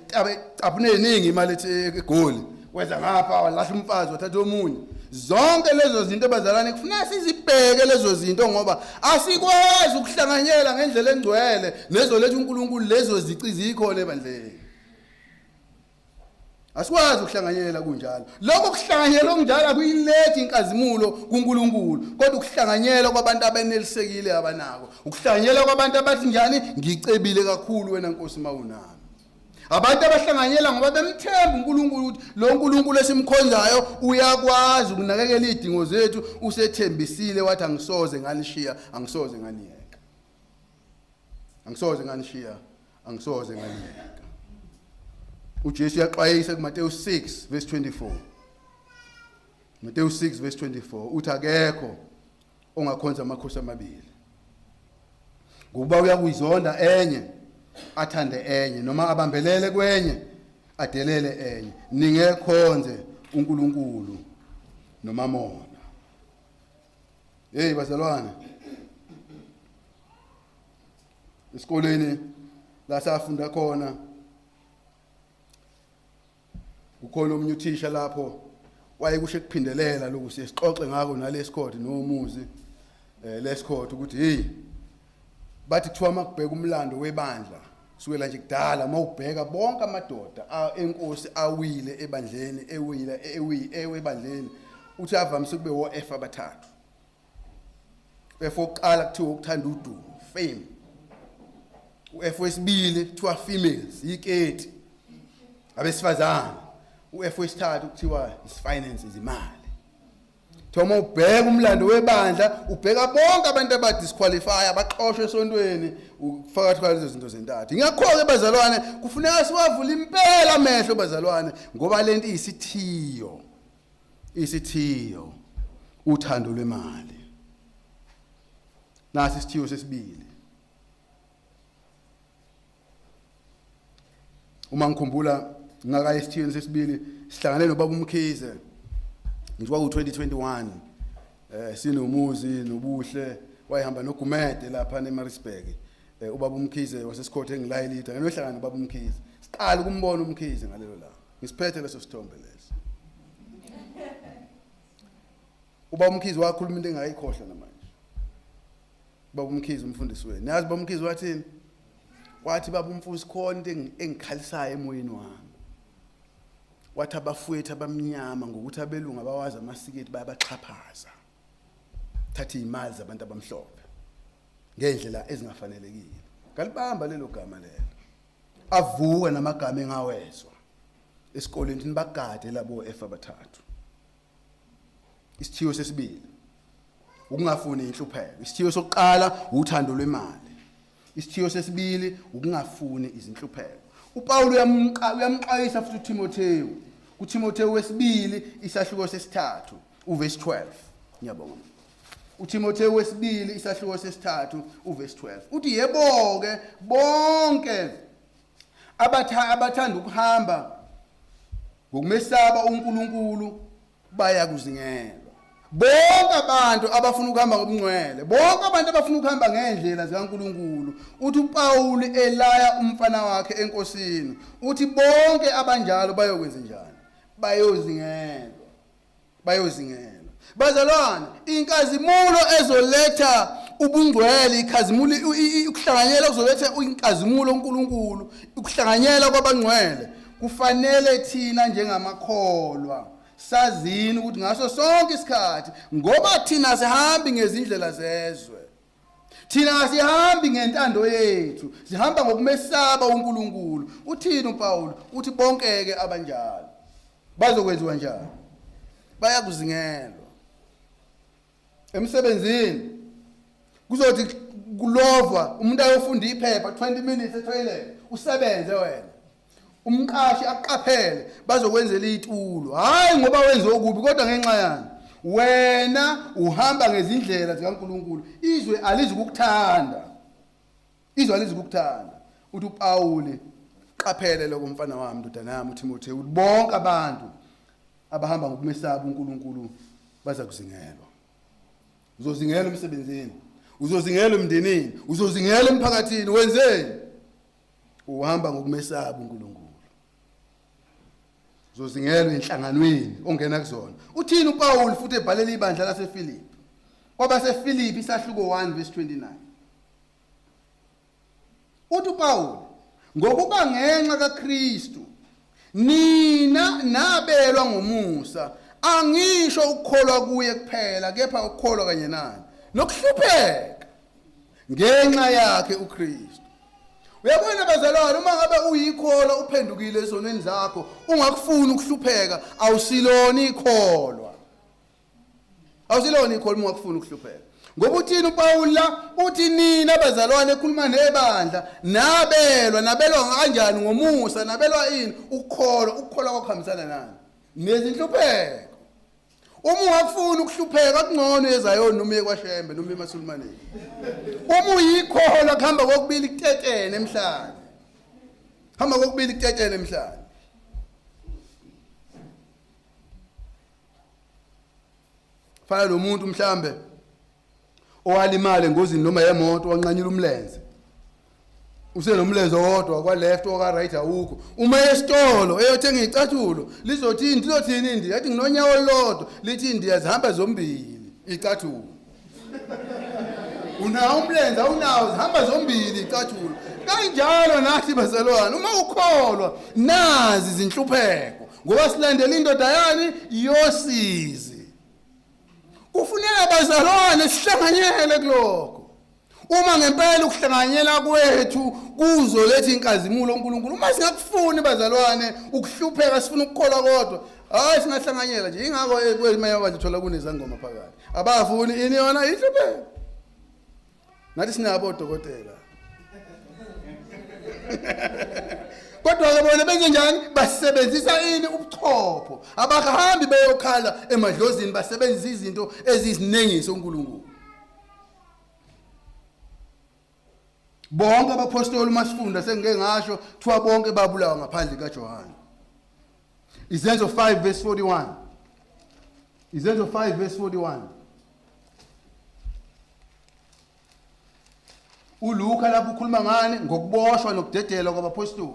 caphune eningi imali ethi eGoli weza ngapha walahla umfazi wathatha omunye. Zonke lezo zinto bazalwane kufuneka sizibheke lezo zinto ngoba asikwazi ukuhlanganyela ngendlela engcwele nezoletha uNkulunkulu lezo zici zikhona ebandleni. Asikwazi ukuhlanganyela kunjalo. Lokho kuhlanganyela okunjalo akuyilethi inkazimulo kuNkulunkulu, kodwa ukuhlanganyela kwabantu abenelisekile abanako. Ukuhlanganyela kwabantu abathi njani ngicebile kakhulu wena Nkosi mawunami. Abantu abahlanganyela ngoba bemthemba uNkulunkulu ukuthi lo Nkulunkulu esimkhonzayo uyakwazi ukunakekela izidingo zethu, usethembisile wathi angisoze nganishiya, angisoze nganiyeka. Angisoze nganishiya, angisoze nganiyeka. uJesu uyaxwayisa kuMateyu 6 verse 24. Mateyu 6 verse 24 uthi akekho ongakhonza amakhosi amabili. Ngokuba uyakuyizonda enye athande enye noma abambelele kwenye adelele enye. Ningekhonze uNkulunkulu nomamona. Hey bazalwane. Esikoleni la safunda khona kukhona omunye uthisha lapho wayekusho ekuphindelela lokhu siyesixoxe ngako nalesikhodi nomuzi eh lesikhodi ukuthi hey bathi kuthiwa makubheka umlando webandla kusukela nje kudala uma ubheka bonke amadoda enkosi awile ebandleni ewile ewi ewe ebandleni uthi avamise kube wo-F abathathu. U-F wokuqala kuthiwa ukuthanda udumo, fame. U-F wesibili kuthiwa females, yiketi. Abesifazane. U-F wesithathu kuthiwa is finances, imali. Kuthiwa uma ubheka umlando webandla, ubheka bonke abantu abadisqualify, abaxoshwe esontweni, phakathi kwalezo zinto zintathu. Ingakho-ke bazalwane, kufuneka siwavule impela amehlo bazalwane, ngoba lento iyisithiyo. Isithiyo uthando lwemali. Nasi isithiyo sesibili. Uma ngikhumbula ngaka esithiyweni sesibili sihlangane nobaba uMkhize. Ngithi kwaku 2021 eh sinomuzi nobuhle wayehamba noGumede lapha neMaritzburg. Eh ubaba uMkhize wasesikhothe engilayelita ngenohlangana nobaba uMkhize. Siqala ukumbona uMkhize ngalelo langa. Ngisiphethe leso sithombe leso. Uba uMkhize wakhuluma into engayikhohlwa namanje. Baba uMkhize umfundisi wenu. Yazi baba uMkhize wathini? Wathi baba umfundisi khona into engikhalisayo emoyeni wami. Wathi abafowethu abamnyama ngokuthi abelungu abawazi amasiko ethu bayabaxhaphaza. Thatha izimali zabantu abamhlophe ngendlela ezingafanelekile. Ngalibamba lelo gama lelo. Avuka namagama engawezwa esikoleni ukuthi nibagade labo F abathathu. Isithiyo sesibili ukungafuni inhlupheko. Isithiyo sokuqala uthando lwemali. Isithiyo sesibili ukungafuni izinhlupheko. UPawulu uyamxwayisa futhi uThimothewu. KuThimothewu wesibili isahluko sesithathu uverse 12. Ngiyabonga. UThimothewu wesibili isahluko sesithathu uverse 12. Uthi yebo-ke bonke abathanda ukuhamba ngokumesaba uNkulunkulu baya kuzingelwa. Bonke abantu abafuna ukuhamba ngobungcwele, bonke abantu abafuna ukuhamba ngendlela zikaNkulunkulu, uthi uPawulu elaya umfana wakhe eNkosini, uthi bonke abanjalo bayokwenza njani? Bayozingelwa. Bayozingelwa. Bazalwane, inkazimulo ezoletha ubungcwele, ikhazimulo ukuhlanganyela kuzoletha inkazimulo uNkulunkulu, ukuhlanganyela kwabangcwele. Kufanele thina njengamakholwa sazini ukuthi ngaso sonke isikhathi ngoba thina sihambi ngezindlela zezwe. Thina asihambi ngentando yethu, sihamba ngokumesaba uNkulunkulu. Uthini uPawulu? Uthi bonke-ke abanjalo bazokwenziwa njani? Bayakuzingelwa emsebenzini. Kuzothi kulovwa umuntu ayofunda iphepha 20 minutes etoilet, usebenze wena. Umqashi akuqaphele, bazokwenzela itulo. Hayi ngoba wenze okubi kodwa ngenxa yani? Wena uhamba ngezindlela zikaNkulunkulu. Izwe alizukukuthanda. Izwe alizukukuthanda. Uthi uPawuli qaphele lokho mfana wami, ndodana yami uThimothewu, uthi bonke abantu abahamba ngokumesaba uNkulunkulu baza kuzingelwa. Uzozingelwa emsebenzini, uzozingelwa emndenini, uzozingelwa emphakathini, wenzeni? Uhamba ngokumesaba uNkulunkulu. Uzozingelwa enhlanganweni ongena kuzona. Uthini uPawulu futhi ebhalela ibandla laseFilipi? KwabaseFilipi isahluko 1 verse 29. Uthi uPawulu, ngokuba ngenxa kaKristu nina nabelwa ngomusa, angisho ukukholwa kuye kuphela kepha ukukholwa kanye nani nokuhlupheka ngenxa yakhe uKristu. Uyabona bazalwane, uma ngabe uyikholwa uphendukile ezonweni zakho, ungakufuni ukuhlupheka, awusilona ikholwa. Awusilona ikholwa uma ungakufuni ukuhlupheka. Ngoba uthini uPawulu la? Uthi nina bazalwane, ekhuluma nebandla, nabelwa, nabelwa kanjani? Ngomusa, nabelwa ini? Ukukholwa. Ukukholwa kwakuhambisana nani? Nezinhlupheko. Uma ungakufuni ukuhlupheka kungcono eZayoni noma uye kwaShembe noma emaSulumaneni. Uma uyikholwa kuhamba kokubili kutetene emhlane. Hamba kokubili kutetene emhlane. Fana nomuntu mhlambe owalimala engozini noma yemoto wanqanyula umlenze. Usenomlenze owodwa kwa left oka right awukho. Uma esitolo eyothenga icathulo lizothini lizothini indi yathi nginonyawo olulodwa lithi indiya zihamba zombili icathulo. Unawo umlenze awunawo zihamba zombili icathulo. Kanjalo nathi bazalwane uma ukholwa nazi izinhlupheko ngoba silandela indoda yani yosizi. Kufuneka bazalwane sihlanganyele kulokho. Uma ngempela ukuhlanganyela kwethu kuzoletha inkazimulo uNkulunkulu, uma singakufuni bazalwane ukuhlupheka sifuna ukukholwa kodwa, hayi singahlanganyela nje. Ingakho kwemanye amabandla uthola kunezangoma phakathi. Abafuni ini yona inhlupheko. Nathi sinabo odokotela. Kodwa ke bona benze njani? Basebenzisa ini? Ubuchopho. Abahambi beyokhala emadlozini, basebenzisa izinto eziyisinengiso uNkulunkulu. Bonke abaphostoli uma sifunda sengike ngasho kuthiwa bonke babulawa ngaphandle kaJohane. Izenzo 5 verse 41. Izenzo 5 verse 41. uLuka lapho ukhuluma ngani ngokuboshwa nokudedelwa kwabaphostoli.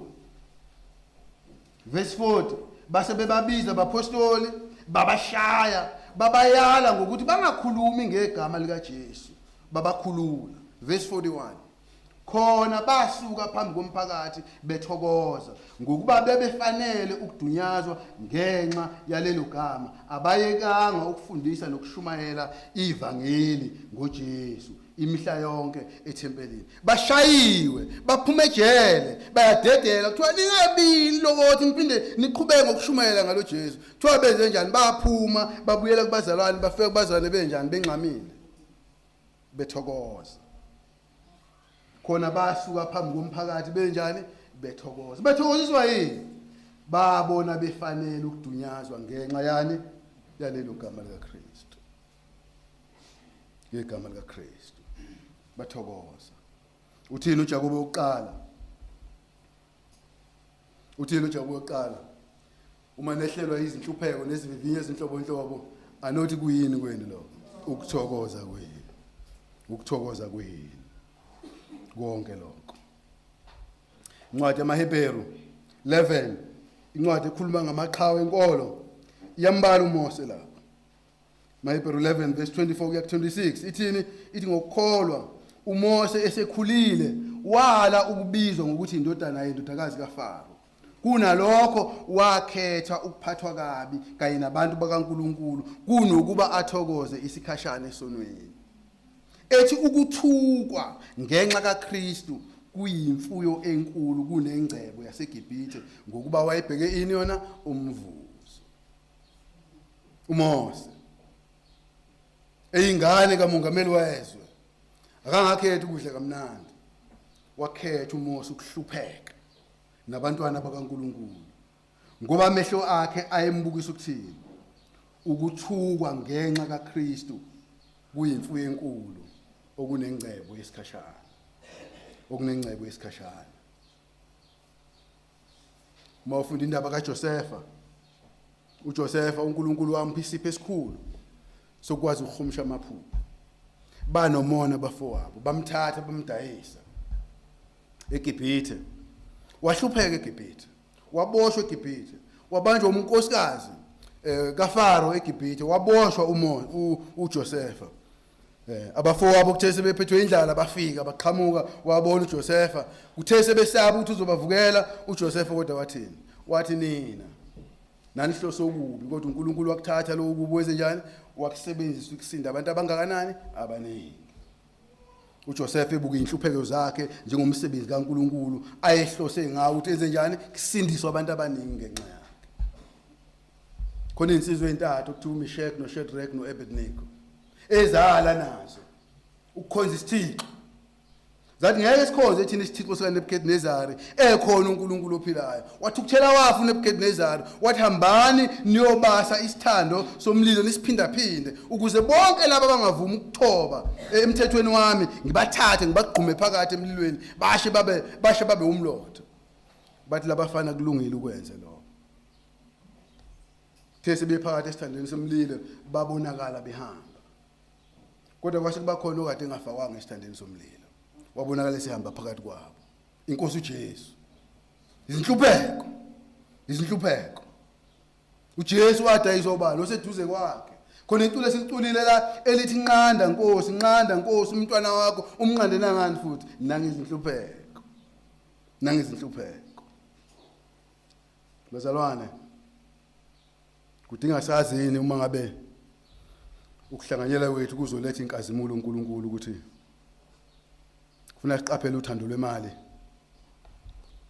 Verse 40 base bebabiza abaphostoli babashaya babayala ngokuthi bangakhulumi ngegama likaJesu babakhulula. Verse 41 khona basuka phambi komphakathi bethokoza ngokuba bebefanele ukudunyazwa ngenxa yalelo gama abayekanga ukufundisa nokushumayela ivangeli ngoJesu. Imihla yonke ethempelini. Bashayiwe, baphuma ejele, bayadedela kuthiwa ningabili lokothi niphinde niqhubeke ngokushumayela ngalo Jesu. Kuthiwa benze njani? Baphuma babuyela kubazalwane, bafika kubazalwane benjani? Bengxamile. Bethokoza. Khona basuka phambi komphakathi benjani? Bethokoza. Bethokoziswa yini? Babona befanele ukudunyazwa ngenxa yani? Yalelo gama likaKristu. Ngegama likaKristu. Bathokoza. Uthini uJakobe wokuqala? Uthini uJakobe wokuqala? Uma nehlelwa izinhlupheko nezivivinyo ezinhlobonhlobo, anothi kuyini kwenu lokho? Ukuthokoza kwenu. Ukuthokoza kwenu. Konke lokho. Incwadi yamaHebheru 11 incwadi ekhuluma ngamaqhawe enkolo iyambala uMose lapha. MaHebheru 11 verse 24 kuya ku-26 ithini? Ithi ngokukholwa uMose esekhulile wala ukubizwa ngokuthi indodana yendodakazi kaFaro. Kunalokho wakhetha ukuphathwa kabi kanye nabantu bakaNkulunkulu kunokuba athokoze isikhashana esonweni. Ethi ukuthukwa ngenxa kaKristu kuyimfuyo enkulu kunengcebo yaseGibhithe ngokuba wayebheke ini yona umvuzo. uMose eyingane kamongameli wezwe akangakhethi ukudla kamnandi wakhetha uMose ukuhlupheka nabantwana bakaNkuluNkulu ngoba amehlo akhe ayembukisa ukuthini ukuthukwa ngenxa kaKristu kuyimfuyo enkulu okunengcebo yesikhashana okunengcebo yesikhashana Uma ufunda indaba kaJosefa, uJosefa uNkulunkulu wampha isipho esikhulu sokwazi ukuhumusha amaphupho. Banomona abafowabo, bamthatha bamdayisa eGibhithe. Wahlupheka eGibhithe, waboshwa eGibhithe, wabanjwa umnkosikazi eh, kaFaro eGibhithe, waboshwa uJosefa. Abafowabo kuthe sebephethwe indlala bafika baqhamuka wabona uJosefa kuthe sebesaba ukuthi uzobavukela uJosefa kodwa wathini wathi nina nanihlose okubi kodwa uNkulunkulu wakuthatha lokhu kubi wenze njani wakusebenzisa ukusinda abantu abangakanani abaningi uJosefa ebuka inhlupheko zakhe njengomsebenzi kaNkulunkulu ayehlose ngawo ukuthi enze njani kusindiswa abantu abaningi ngenxa yakhe Khona insizwa entathu okuthiwa uMishek noShadrach noAbednego ezala nazo ukukhonza isithixo. Zathi ngeke sikhonze thina isithixo sikaNebukadnezari ekhona uNkulunkulu ophilayo. Wathukuthela wafa uNebukadnezari wathi hambani niyobasa isithando somlilo nisiphindaphinde ukuze bonke laba abangavumi ukuthoba emthethweni wami ngibathathe ngibagqume phakathi emlilweni bashe babe bashe babe umlotha. Bathi labafana kulungile ukwenze lokho. Kuthe sebephakathi esithandweni somlilo babonakala behamba. Kodwa kwase kuba khona okade engafakwanga esithandweni somlilo. Wabonakala esehamba phakathi kwabo. Inkosi uJesu. Izinhlupheko. Izinhlupheko. uJesu wadayiswa ubani oseduze kwakhe. Khona iculo esiliculile la elithi nqanda Nkosi, nqanda Nkosi umntwana wakho umnqande nangani futhi nangezinhlupheko. Nangezinhlupheko. Bazalwane, kudinga sazini uma ngabe ukuhlanganyela kwethu kuzoletha inkazimulo uNkulunkulu ukuthi kufuna siqaphele uthando lwemali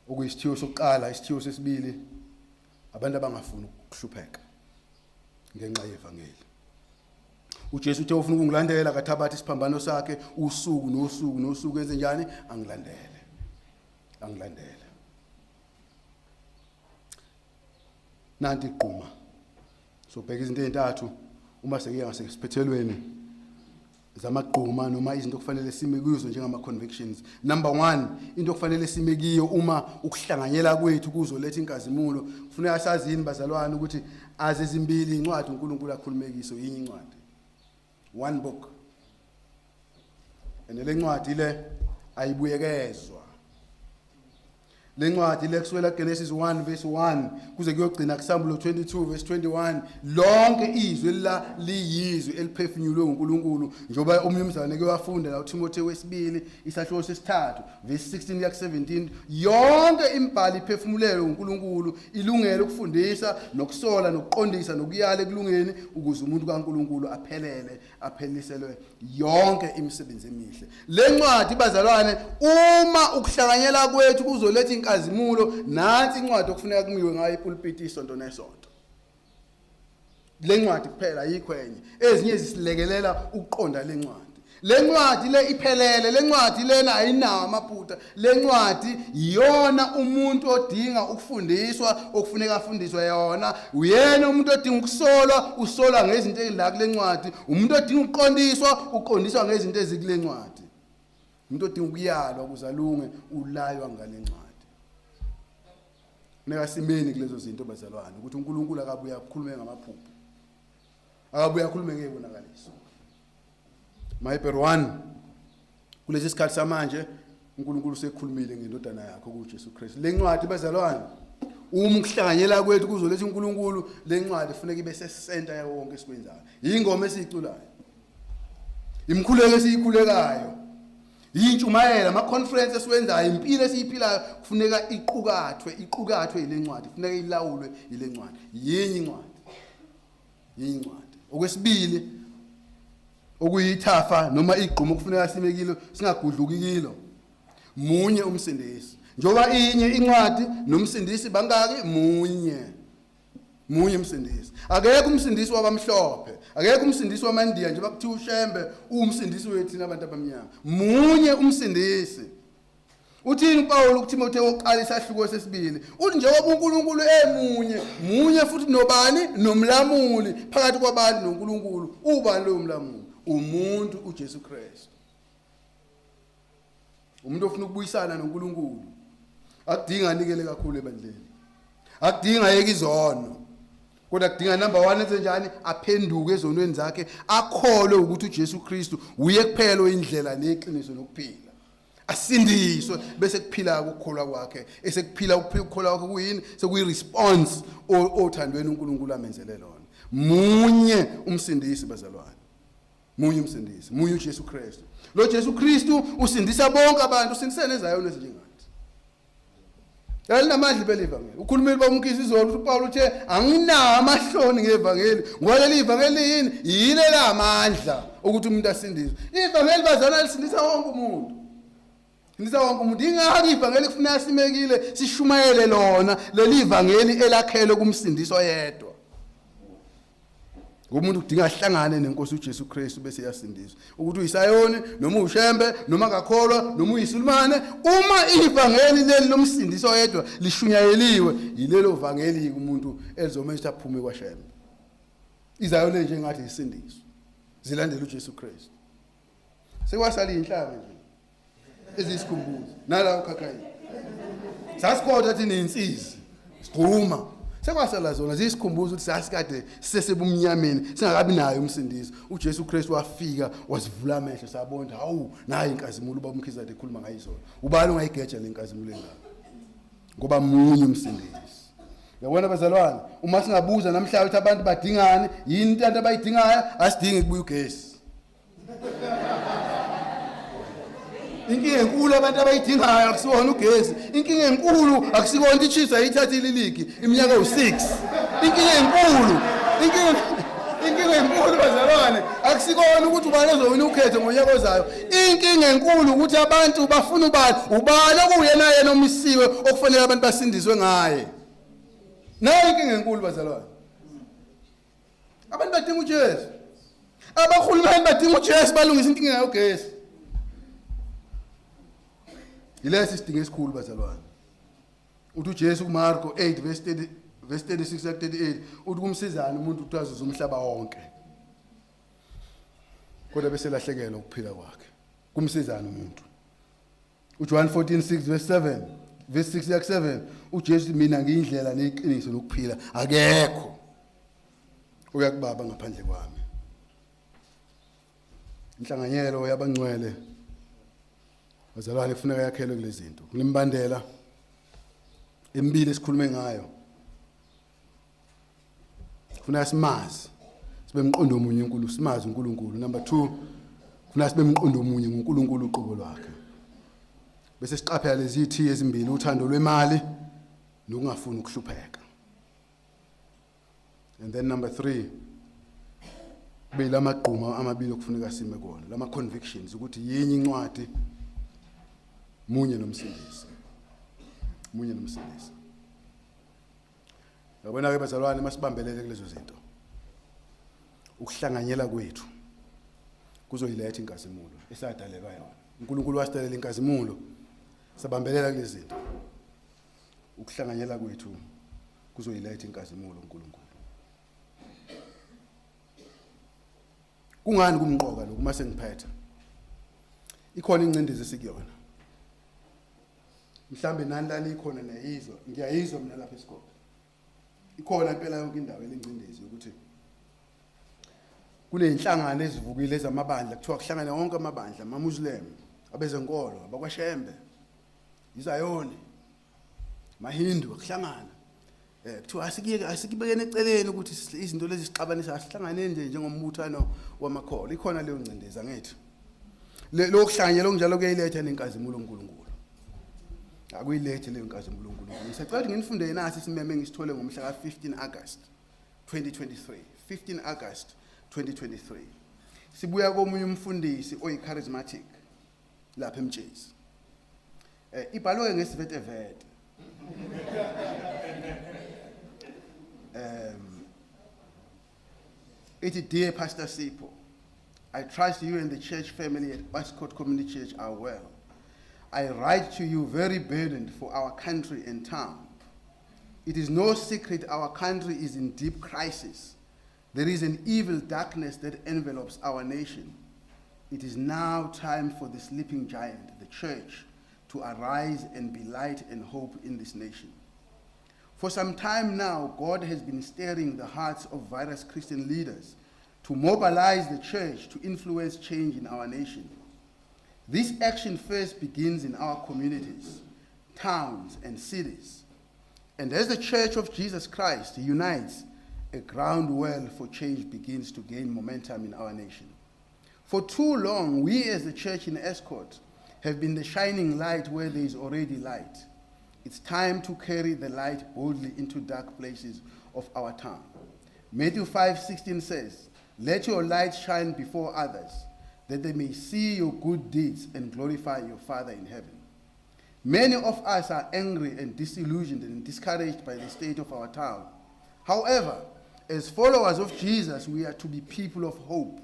okuyisithiyo sokuqala isithiyo sesibili abantu abangafuni ukuhlupheka ngenxa yevangeli uJesu uthe ufuna ukungilandela kathabatha isiphambano sakhe usuku nosuku nosuku enze njani angilandele angilandele Nanti igquma. Sobheka izinto ezintathu uma sekuya ngasesiphethelweni zamagquma noma izinto okufanele sime kuzo njengama convictions. Number 1, into okufanele sime kiyo uma ukuhlanganyela kwethu kuzoletha inkazimulo, kufuneka sazini bazalwane ukuthi azizimbili incwadi uNkulunkulu akhulumekiso yinye incwadi. One book. And le ncwadi le ayibuyekezwa. Lencwadi lekuswela Genesis 1 verse 1 kuze kuyogcina kuSambulo 22 verse 21, lonke izwi la liyizwi eliphefumulwe uNkulunkulu, njengoba omunye umzalwane ke wafunda la uTimotheo wesibili isahluko sesithathu verse 16 kuya ku-17. Yonke imibhalo iphefumulelwe uNkulunkulu, ilungele ukufundisa nokusola nokuqondisa nokuyala ekulungeni, ukuze umuntu kaNkulunkulu aphelele, apheliselwe yonke imisebenzi emihle. Le ncwadi bazalwane, uma ukuhlanganyela kwethu kuzoletha inkazimulo, nansi incwadi okufuneka kumiwe ngayo ipulpiti isonto nesonto. Le ncwadi kuphela, ayikho enye. Ezinye zisilekelela ukuqonda le ncwadi. Le ncwadi le iphelele, le ncwadi lena ayinawo amaphutha. Le ncwadi iyona umuntu odinga ukufundiswa okufuneka afundiswe yona. Uyena umuntu odinga ukusolwa, usolwa ngezinto ezila kule ncwadi. Umuntu odinga ukuqondiswa, uqondiswa ngezinto ezikule ncwadi. Umuntu odinga ukuyalwa ukuze alunge, ulaywa ngale ncwadi. Funeka simeni kulezo zinto bazalwane, ukuthi uNkulunkulu akabuye akhulume ngamaphupho, akabuye akhulume ngeyibonakaliso. MaHebheru 1, kulesi sikhathi samanje uNkulunkulu usekhulumile ngendodana yakhe kuJesu Kristu. Le ncwadi bazalwane, uma ukuhlanganyela kwethu kuzoletha uNkulunkulu, le ncwadi kufuneka ibe sesenta yawo wonke esikwenzayo. Yingoma esiyiculayo, imikhuleko esiyikhulekayo, yintshumayelo, ama-conference esiwenzayo, impilo esiyiphilayo, kufuneka iqukathwe, iqukathwe yile ncwadi, kufuneka ilawulwe yile ncwadi. Yinye incwadi, yincwadi. Okwesibili okuyithafa noma igqumo okufuneka sime kilo, singagudluki kilo, munye umsindisi. Njengoba inye incwadi nomsindisi bangaki? Munye. Munye umsindisi. Akekho umsindisi wabamhlophe, akekho umsindisi wamandiya, njengoba kuthiwa uShembe uwumsindisi wethu thina abantu abamnyama. Munye umsindisi. Uthini uPawulu kuThimothewu wokuqala isahluko sesibili? Uthi njengoba uNkulunkulu emunye, munye futhi nobani? Nomlamuli phakathi kwabantu noNkulunkulu. Ubani loyo mlamuli? Umuntu uJesu Kristu. Umuntu ofuna ukubuyisana noNkulunkulu akudinga anikele kakhulu ebandleni, akudinga ayeke izono, kodwa kudinga number 1 enze njani? Aphenduke ezonweni zakhe, akholwe ukuthi uJesu Kristu uye kuphela oyindlela neqiniso nokuphila, asindiswe, bese kuphila ukukholwa kwakhe. Esekuphila ukukholwa kwakhe kuyini? Sekuyi-response othandweni uNkulunkulu amenzele lona. Munye umsindisi bazalwane, munye umsindisi, munye uJesu Kristu. Lo Jesu Kristu usindisa bonke abantu, usindise nezayoni ezinjengathi. Lalinamandla impela ivangeli. Ukhulumile uba uMkhize izolo ukuthi uPawulu uthe anginawo amahloni ngevangeli, ngoba leli ivangeli liyini? Yile lamandla ukuthi umuntu asindiswe. Ivangeli bazalwane lisindisa wonke umuntu. Sindisa wonke umuntu. Ingakho ivangeli kufuneka simekile sishumayele lona leli ivangeli elakhelwe kumsindisi oyedwa. Umuntu kudinga ahlangane nenkosi uJesu Kristu bese yasindiswa. Ukuthi uyisayoni noma ushembe noma akakholwa noma uyisulumane, uma ivangeli leli lomsindisi oyedwa lishunyayeliwe, yilelo vangeli umuntu elizomenza ukuthi aphume kwaShembe. Izayoni nje ngathi isindiswa. Zilandela uJesu Kristu. Sekwasala inhlanga nje eziyisikhumbuzo nala ukhakhayi. Sasikhotha thina insizi. Sigquma. Sekwasala zona ziyisikhumbuzo ukuthi sasikade sisesebumnyameni, singakabi nayo umsindisi. UJesu Kristu wafika wasivula amehlo, sabona, hawu, nayi inkazimulo ubaba uMkhize kade ekhuluma ngayo izolo. Ubani ongayigeja le nkazimulo engaka? Ngoba munye umsindisi. Yabona bazalwane, uma singabuza namhlanje ukuthi abantu badingani, yini into abayidingayo, asidingi kubuya ugesi. Inkinga enkulu abantu abayidingayo akusiwona ugesi. Inkinga enkulu akusikona ukuthi iChiefs ayithathile iligi iminyaka ewu-6. Inkinga enkulu, inkinga enkulu bazalwane akusikona ukuthi ubani ozowina ukhetho ngonyaka ozayo. Inkinga enkulu ukuthi abantu bafuna ubani, ubani okuyena yena omisiwe okufanele abantu basindiswe ngaye. Nayo inkinga enkulu bazalwane. Abantu badinga uJesu. Abahulumeni badinga uJesu balungisa inkinga yogesi. Yilesi isidingo esikhulu bazalwane. Uthi uJesu kuMarko 8 verse 30 verse 36 38, uthi kumsizana umuntu ukuthi azuze umhlaba wonke kodwa bese lahlekelwa ukuphila kwakhe. Kumsizana umuntu. UJohn 14:6 verse 7 verse 6 yak 7, uJesu, mina ngiyindlela neqiniso nokuphila, akekho uyakubaba ngaphandle kwami. Inhlanganyelo yabangcwele bazalwane kufuneka yakhelwe kulezi zinto, kulimbandela. Emibili esikhulume ngayo. Kufuna simazi. Sibe mqondo omunye uNkulunkulu, simazi uNkulunkulu. Number 2, kufuna sibe mqondo omunye ngoNkulunkulu uqobo lwakhe. Bese siqaphela lezi zithiyo ezimbili, uthando lwemali nokungafuni ukuhlupheka. And then number 3, kube lamagquma amabili okufuneka sime kuwona, lama convictions ukuthi yinye incwadi, munye nomsindisi, munye nomsindisi. Yabona ke bazalwane, masibambelele kulezo zinto, ukuhlanganyela kwethu kuzoyiletha inkazimulo esadalelwa yona. uNkulunkulu wasidalela inkazimulo, sabambelela kulezi zinto, ukuhlanganyela kwethu kuzoyiletha inkazimulo uNkulunkulu. Kungani kumqoka lokhu? Mase ngiphetha, ikhona ingcindezi esikuyona, mhlambe nani lani ikhona, niyayizwa, ngiyayizwa mina lapha esikole, ikhona impela yonke indawo elengcindezi yokuthi kuneyinhlangano ezivukile ezamabandla, kuthiwa kuhlangane wonke amabandla, amaMuslim, abezenkolo, abakwaShembe, iZayoni, maHindu, akuhlangana, kuthiwa asikiyeke, asikibekene eceleni ukuthi izinto lezi sixabanisa, asihlanganeni nje njengombuthano wamakholwa. Ikhona leyo ngcindezi, angithi? Lokuhlanganyela okunjalo kuyayiletha nenkazimulo uNkulunkulu? Akuyilethi leyo nkazimulo uNkulunkulu. Ngisacela ukuthi nginifunde nasi isimeme engisithole ngomhla ka-15 August 2023, 15 August 2023. Sibuya komunye umfundisi oyi-charismatic lapha eMtshezi. Ibhalwe ngesivetevete. Ithi, "Dear Pastor Sipho, I trust you and the church family at Estcourt Community Church are well. I write to you very burdened for our country and town. It is no secret our country is in deep crisis. There is an evil darkness that envelopes our nation. It is now time for the sleeping giant, the church, to arise and be light and hope in this nation. For some time now, God has been stirring the hearts of various Christian leaders to mobilize the church to influence change in our nation. This action first begins in our communities, towns, and cities. And as the Church of Jesus Christ unites, a groundwell for change begins to gain momentum in our nation. For too long, we as the church in Estcourt have been the shining light where there is already light. It's time to carry the light boldly into dark places of our town. Matthew 5:16 says, 'Let your light shine before others, that they may see your good deeds and glorify your Father in heaven.' Many of us are angry and disillusioned and discouraged by the state of our town. However, as followers of Jesus, we are to be people of hope.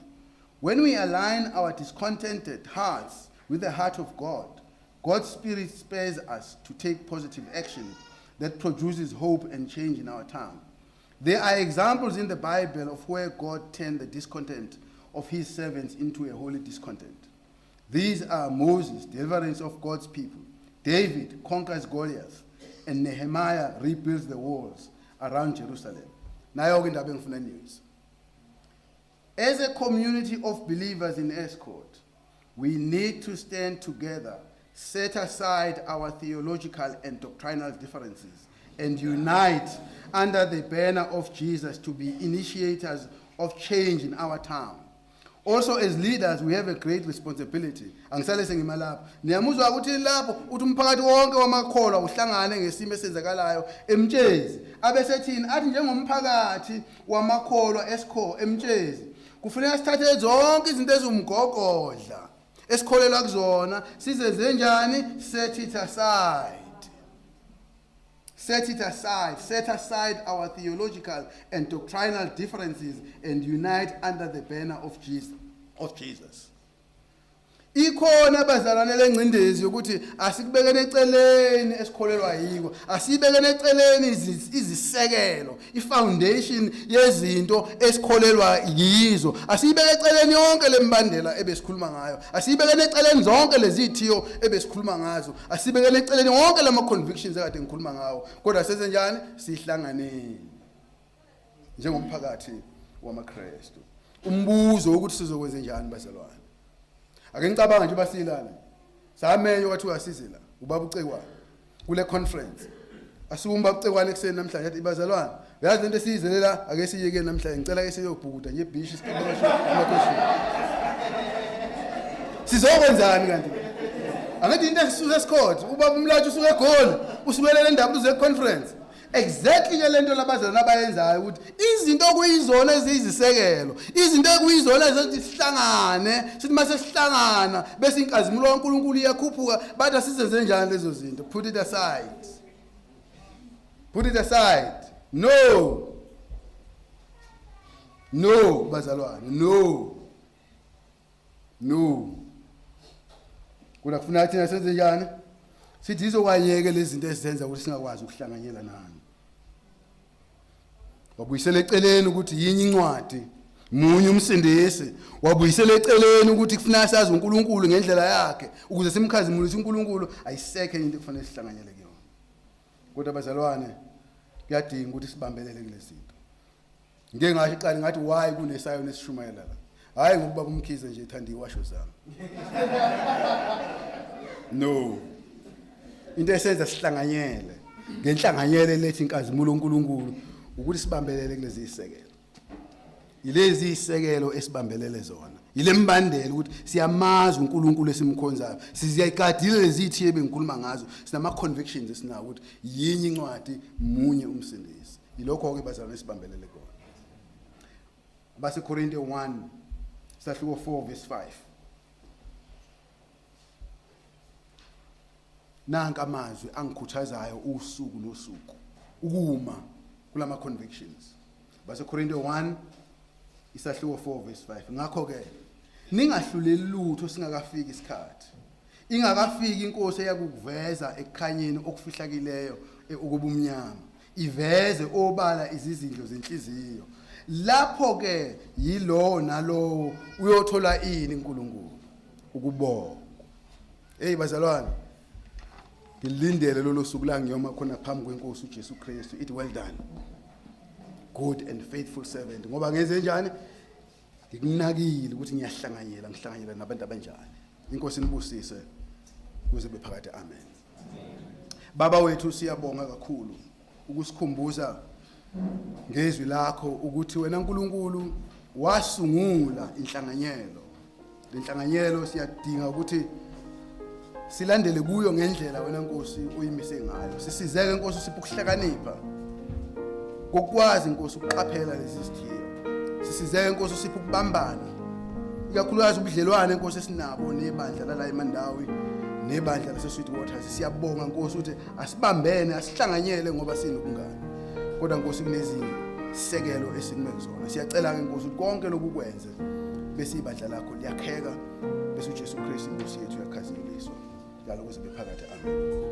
When we align our discontented hearts with the heart of God, God's Spirit spurs us to take positive action that produces hope and change in our town. There are examples in the Bible of where God turned the discontent of his servants into a holy discontent. These are Moses, deliverance of God's people, David conquers Goliath, and Nehemiah rebuilds the walls around Jerusalem." Nayo ke indaba engifuna niyizwe. As a community of believers in Estcourt, we need to stand together, set aside our theological and doctrinal differences, and unite under the banner of Jesus to be initiators of change in our town. Also, as leaders, we have a great responsibility." Angisale sengima lapho. Niyamuzwa ukuthi lapho uthi umphakathi wonke wamakholwa uhlangane ngesimo esenzakalayo eMtshezi. Abesethini? Athi njengomphakathi wamakholwa esikho eMtshezi, kufuneka sithathe zonke izinto ezumgogodla esikholelwa kuzona, sizenze njani? Set it aside. Set it aside. Set aside our theological and doctrinal differences and unite under the banner of Jesus. Of Jesus. Ikhona bazalwane lengcindezi yokuthi asikubekene eceleni esikholelwa yiko, asibekene eceleni izisekelo, ifoundation yezinto esikholelwa yizo, asiyibeke eceleni yonke lembandela ebesikhuluma ngayo, asiyibekene eceleni zonke lezi zithiyo ebesikhuluma ngazo, asibekene eceleni wonke lama convictions ekade ngikhuluma ngawo, kodwa senze njani? Sihlanganeni njengomphakathi wamaKristu. Umbuzo ukuthi sizokwenza njani, bazalwane? Ake ngicabanga nje, basilana samenyo, kwathi uyasize la ubaba uCekwana kule conference. Asumba ucekwane ekuseni namhlanje athi bazalwane, uyazi lento esiyizele la, ake siyeke namhlanje, ngicela ke siyobhukuda nje ebhishi siqhamuka. Sizokwenzani kanti? Angithi into esisuke esikhothe, ubaba uMlathi usuke eGoli, usukele le ndaba uze conference. Exactly ke lento labazalwane abayenzayo ukuthi izinto okuyizona eziyizisekelo, izinto ekuyizona ezenza sihlangane, sithi mase sihlangana bese inkazimulo kaNkulunkulu iyakhuphuka, bathi asizenze njani lezo zinto? Put it aside. Put it aside. No. No, bazalwane, no. No. Kodwa kufuna thina senze njani? Sithi izokwanyeke lezi zinto ezizenza ukuthi singakwazi ukuhlanganyela nani. Wabuyisela eceleni ukuthi yinye incwadi, munye umsindisi. Wabuyisela eceleni ukuthi kufuneka sazi uNkulunkulu ngendlela yakhe ukuze simkhazimulise uNkulunkulu, ayisekho into ekufanele sihlanganyele kuyona. Kodwa bazalwane, kuyadinga ukuthi sibambelele kulezi zinto. Ngike ngasho iqala ngathi why kunesayoni esishumayela la? Hayi ngokuba uMkhize nje ethanda iwasho zami. No. Into esenza sihlanganyele ngenhlanganyelo eletha inkazimulo uNkulunkulu ukuthi sibambelele kulezi zisekelo. Yilezi isekelo esibambelele zona. Yile mbandela ukuthi siyamazi uNkulunkulu esimkhonzayo. Siziyayigadile lezi ithiye bengikhuluma ngazo. Sinama convictions esinawo ukuthi yinye incwadi, munye umsindisi. Yilokho ke bazalwane esibambelele kona. BaseKorinte 1 sahluko 4 verse 5. Nanka amazwi angikhuthazayo usuku nosuku ukuma kulama convictions. BaseKorinte 1 isahluko 4 verse 5. Ngakho ke ningahluleli lutho singakafiki isikhathi. Ingakafiki inkosi eyakukuveza ekukhanyeni okufihlakileyo okubumnyama, iveze obala izizindlo zenhliziyo. Lapho ke yilowo nalowo uyothola ini uNkulunkulu ukubongwa. Hey bazalwane, ngilindele lolo suku la ngiyoma khona phambi kwenkosi uJesu Kristu, ithi well done good and faithful servant, ngoba ngenze njani? Ngikunakile ukuthi ngiyahlanganyela, ngihlanganyela nabantu abanjani. Inkosi inibusise kuze bephakade, amen. Baba wethu, siyabonga kakhulu ukusikhumbuza ngezwi lakho ukuthi wena uNkulunkulu wasungula inhlanganyelo. Lenhlanganyelo siyadinga ukuthi silandele kuyo ngendlela wena Nkosi uyimise ngayo. Sisizeke Nkosi, usiphe ukuhlakanipha kokwazi Nkosi ukuqaphela lezi zithiyo. Sisizeke Nkosi, usiphe ukubambana, ikakhulukazi ubudlelwane Nkosi esinabo nebandla lala eMandawi nebandla lase Sweetwaters. Siyabonga Nkosi ukuthi asibambene, asihlanganyele ngoba sinobungane, kodwa Nkosi kunezisekelo esikume kuzona. Siyacela ke Nkosi ukuthi konke lokhu kwenze bese ibandla lakho liyakheka, bese uJesu Kristu inkosi yethu uyakhazimuliswa njalo kuze bephakade, amen.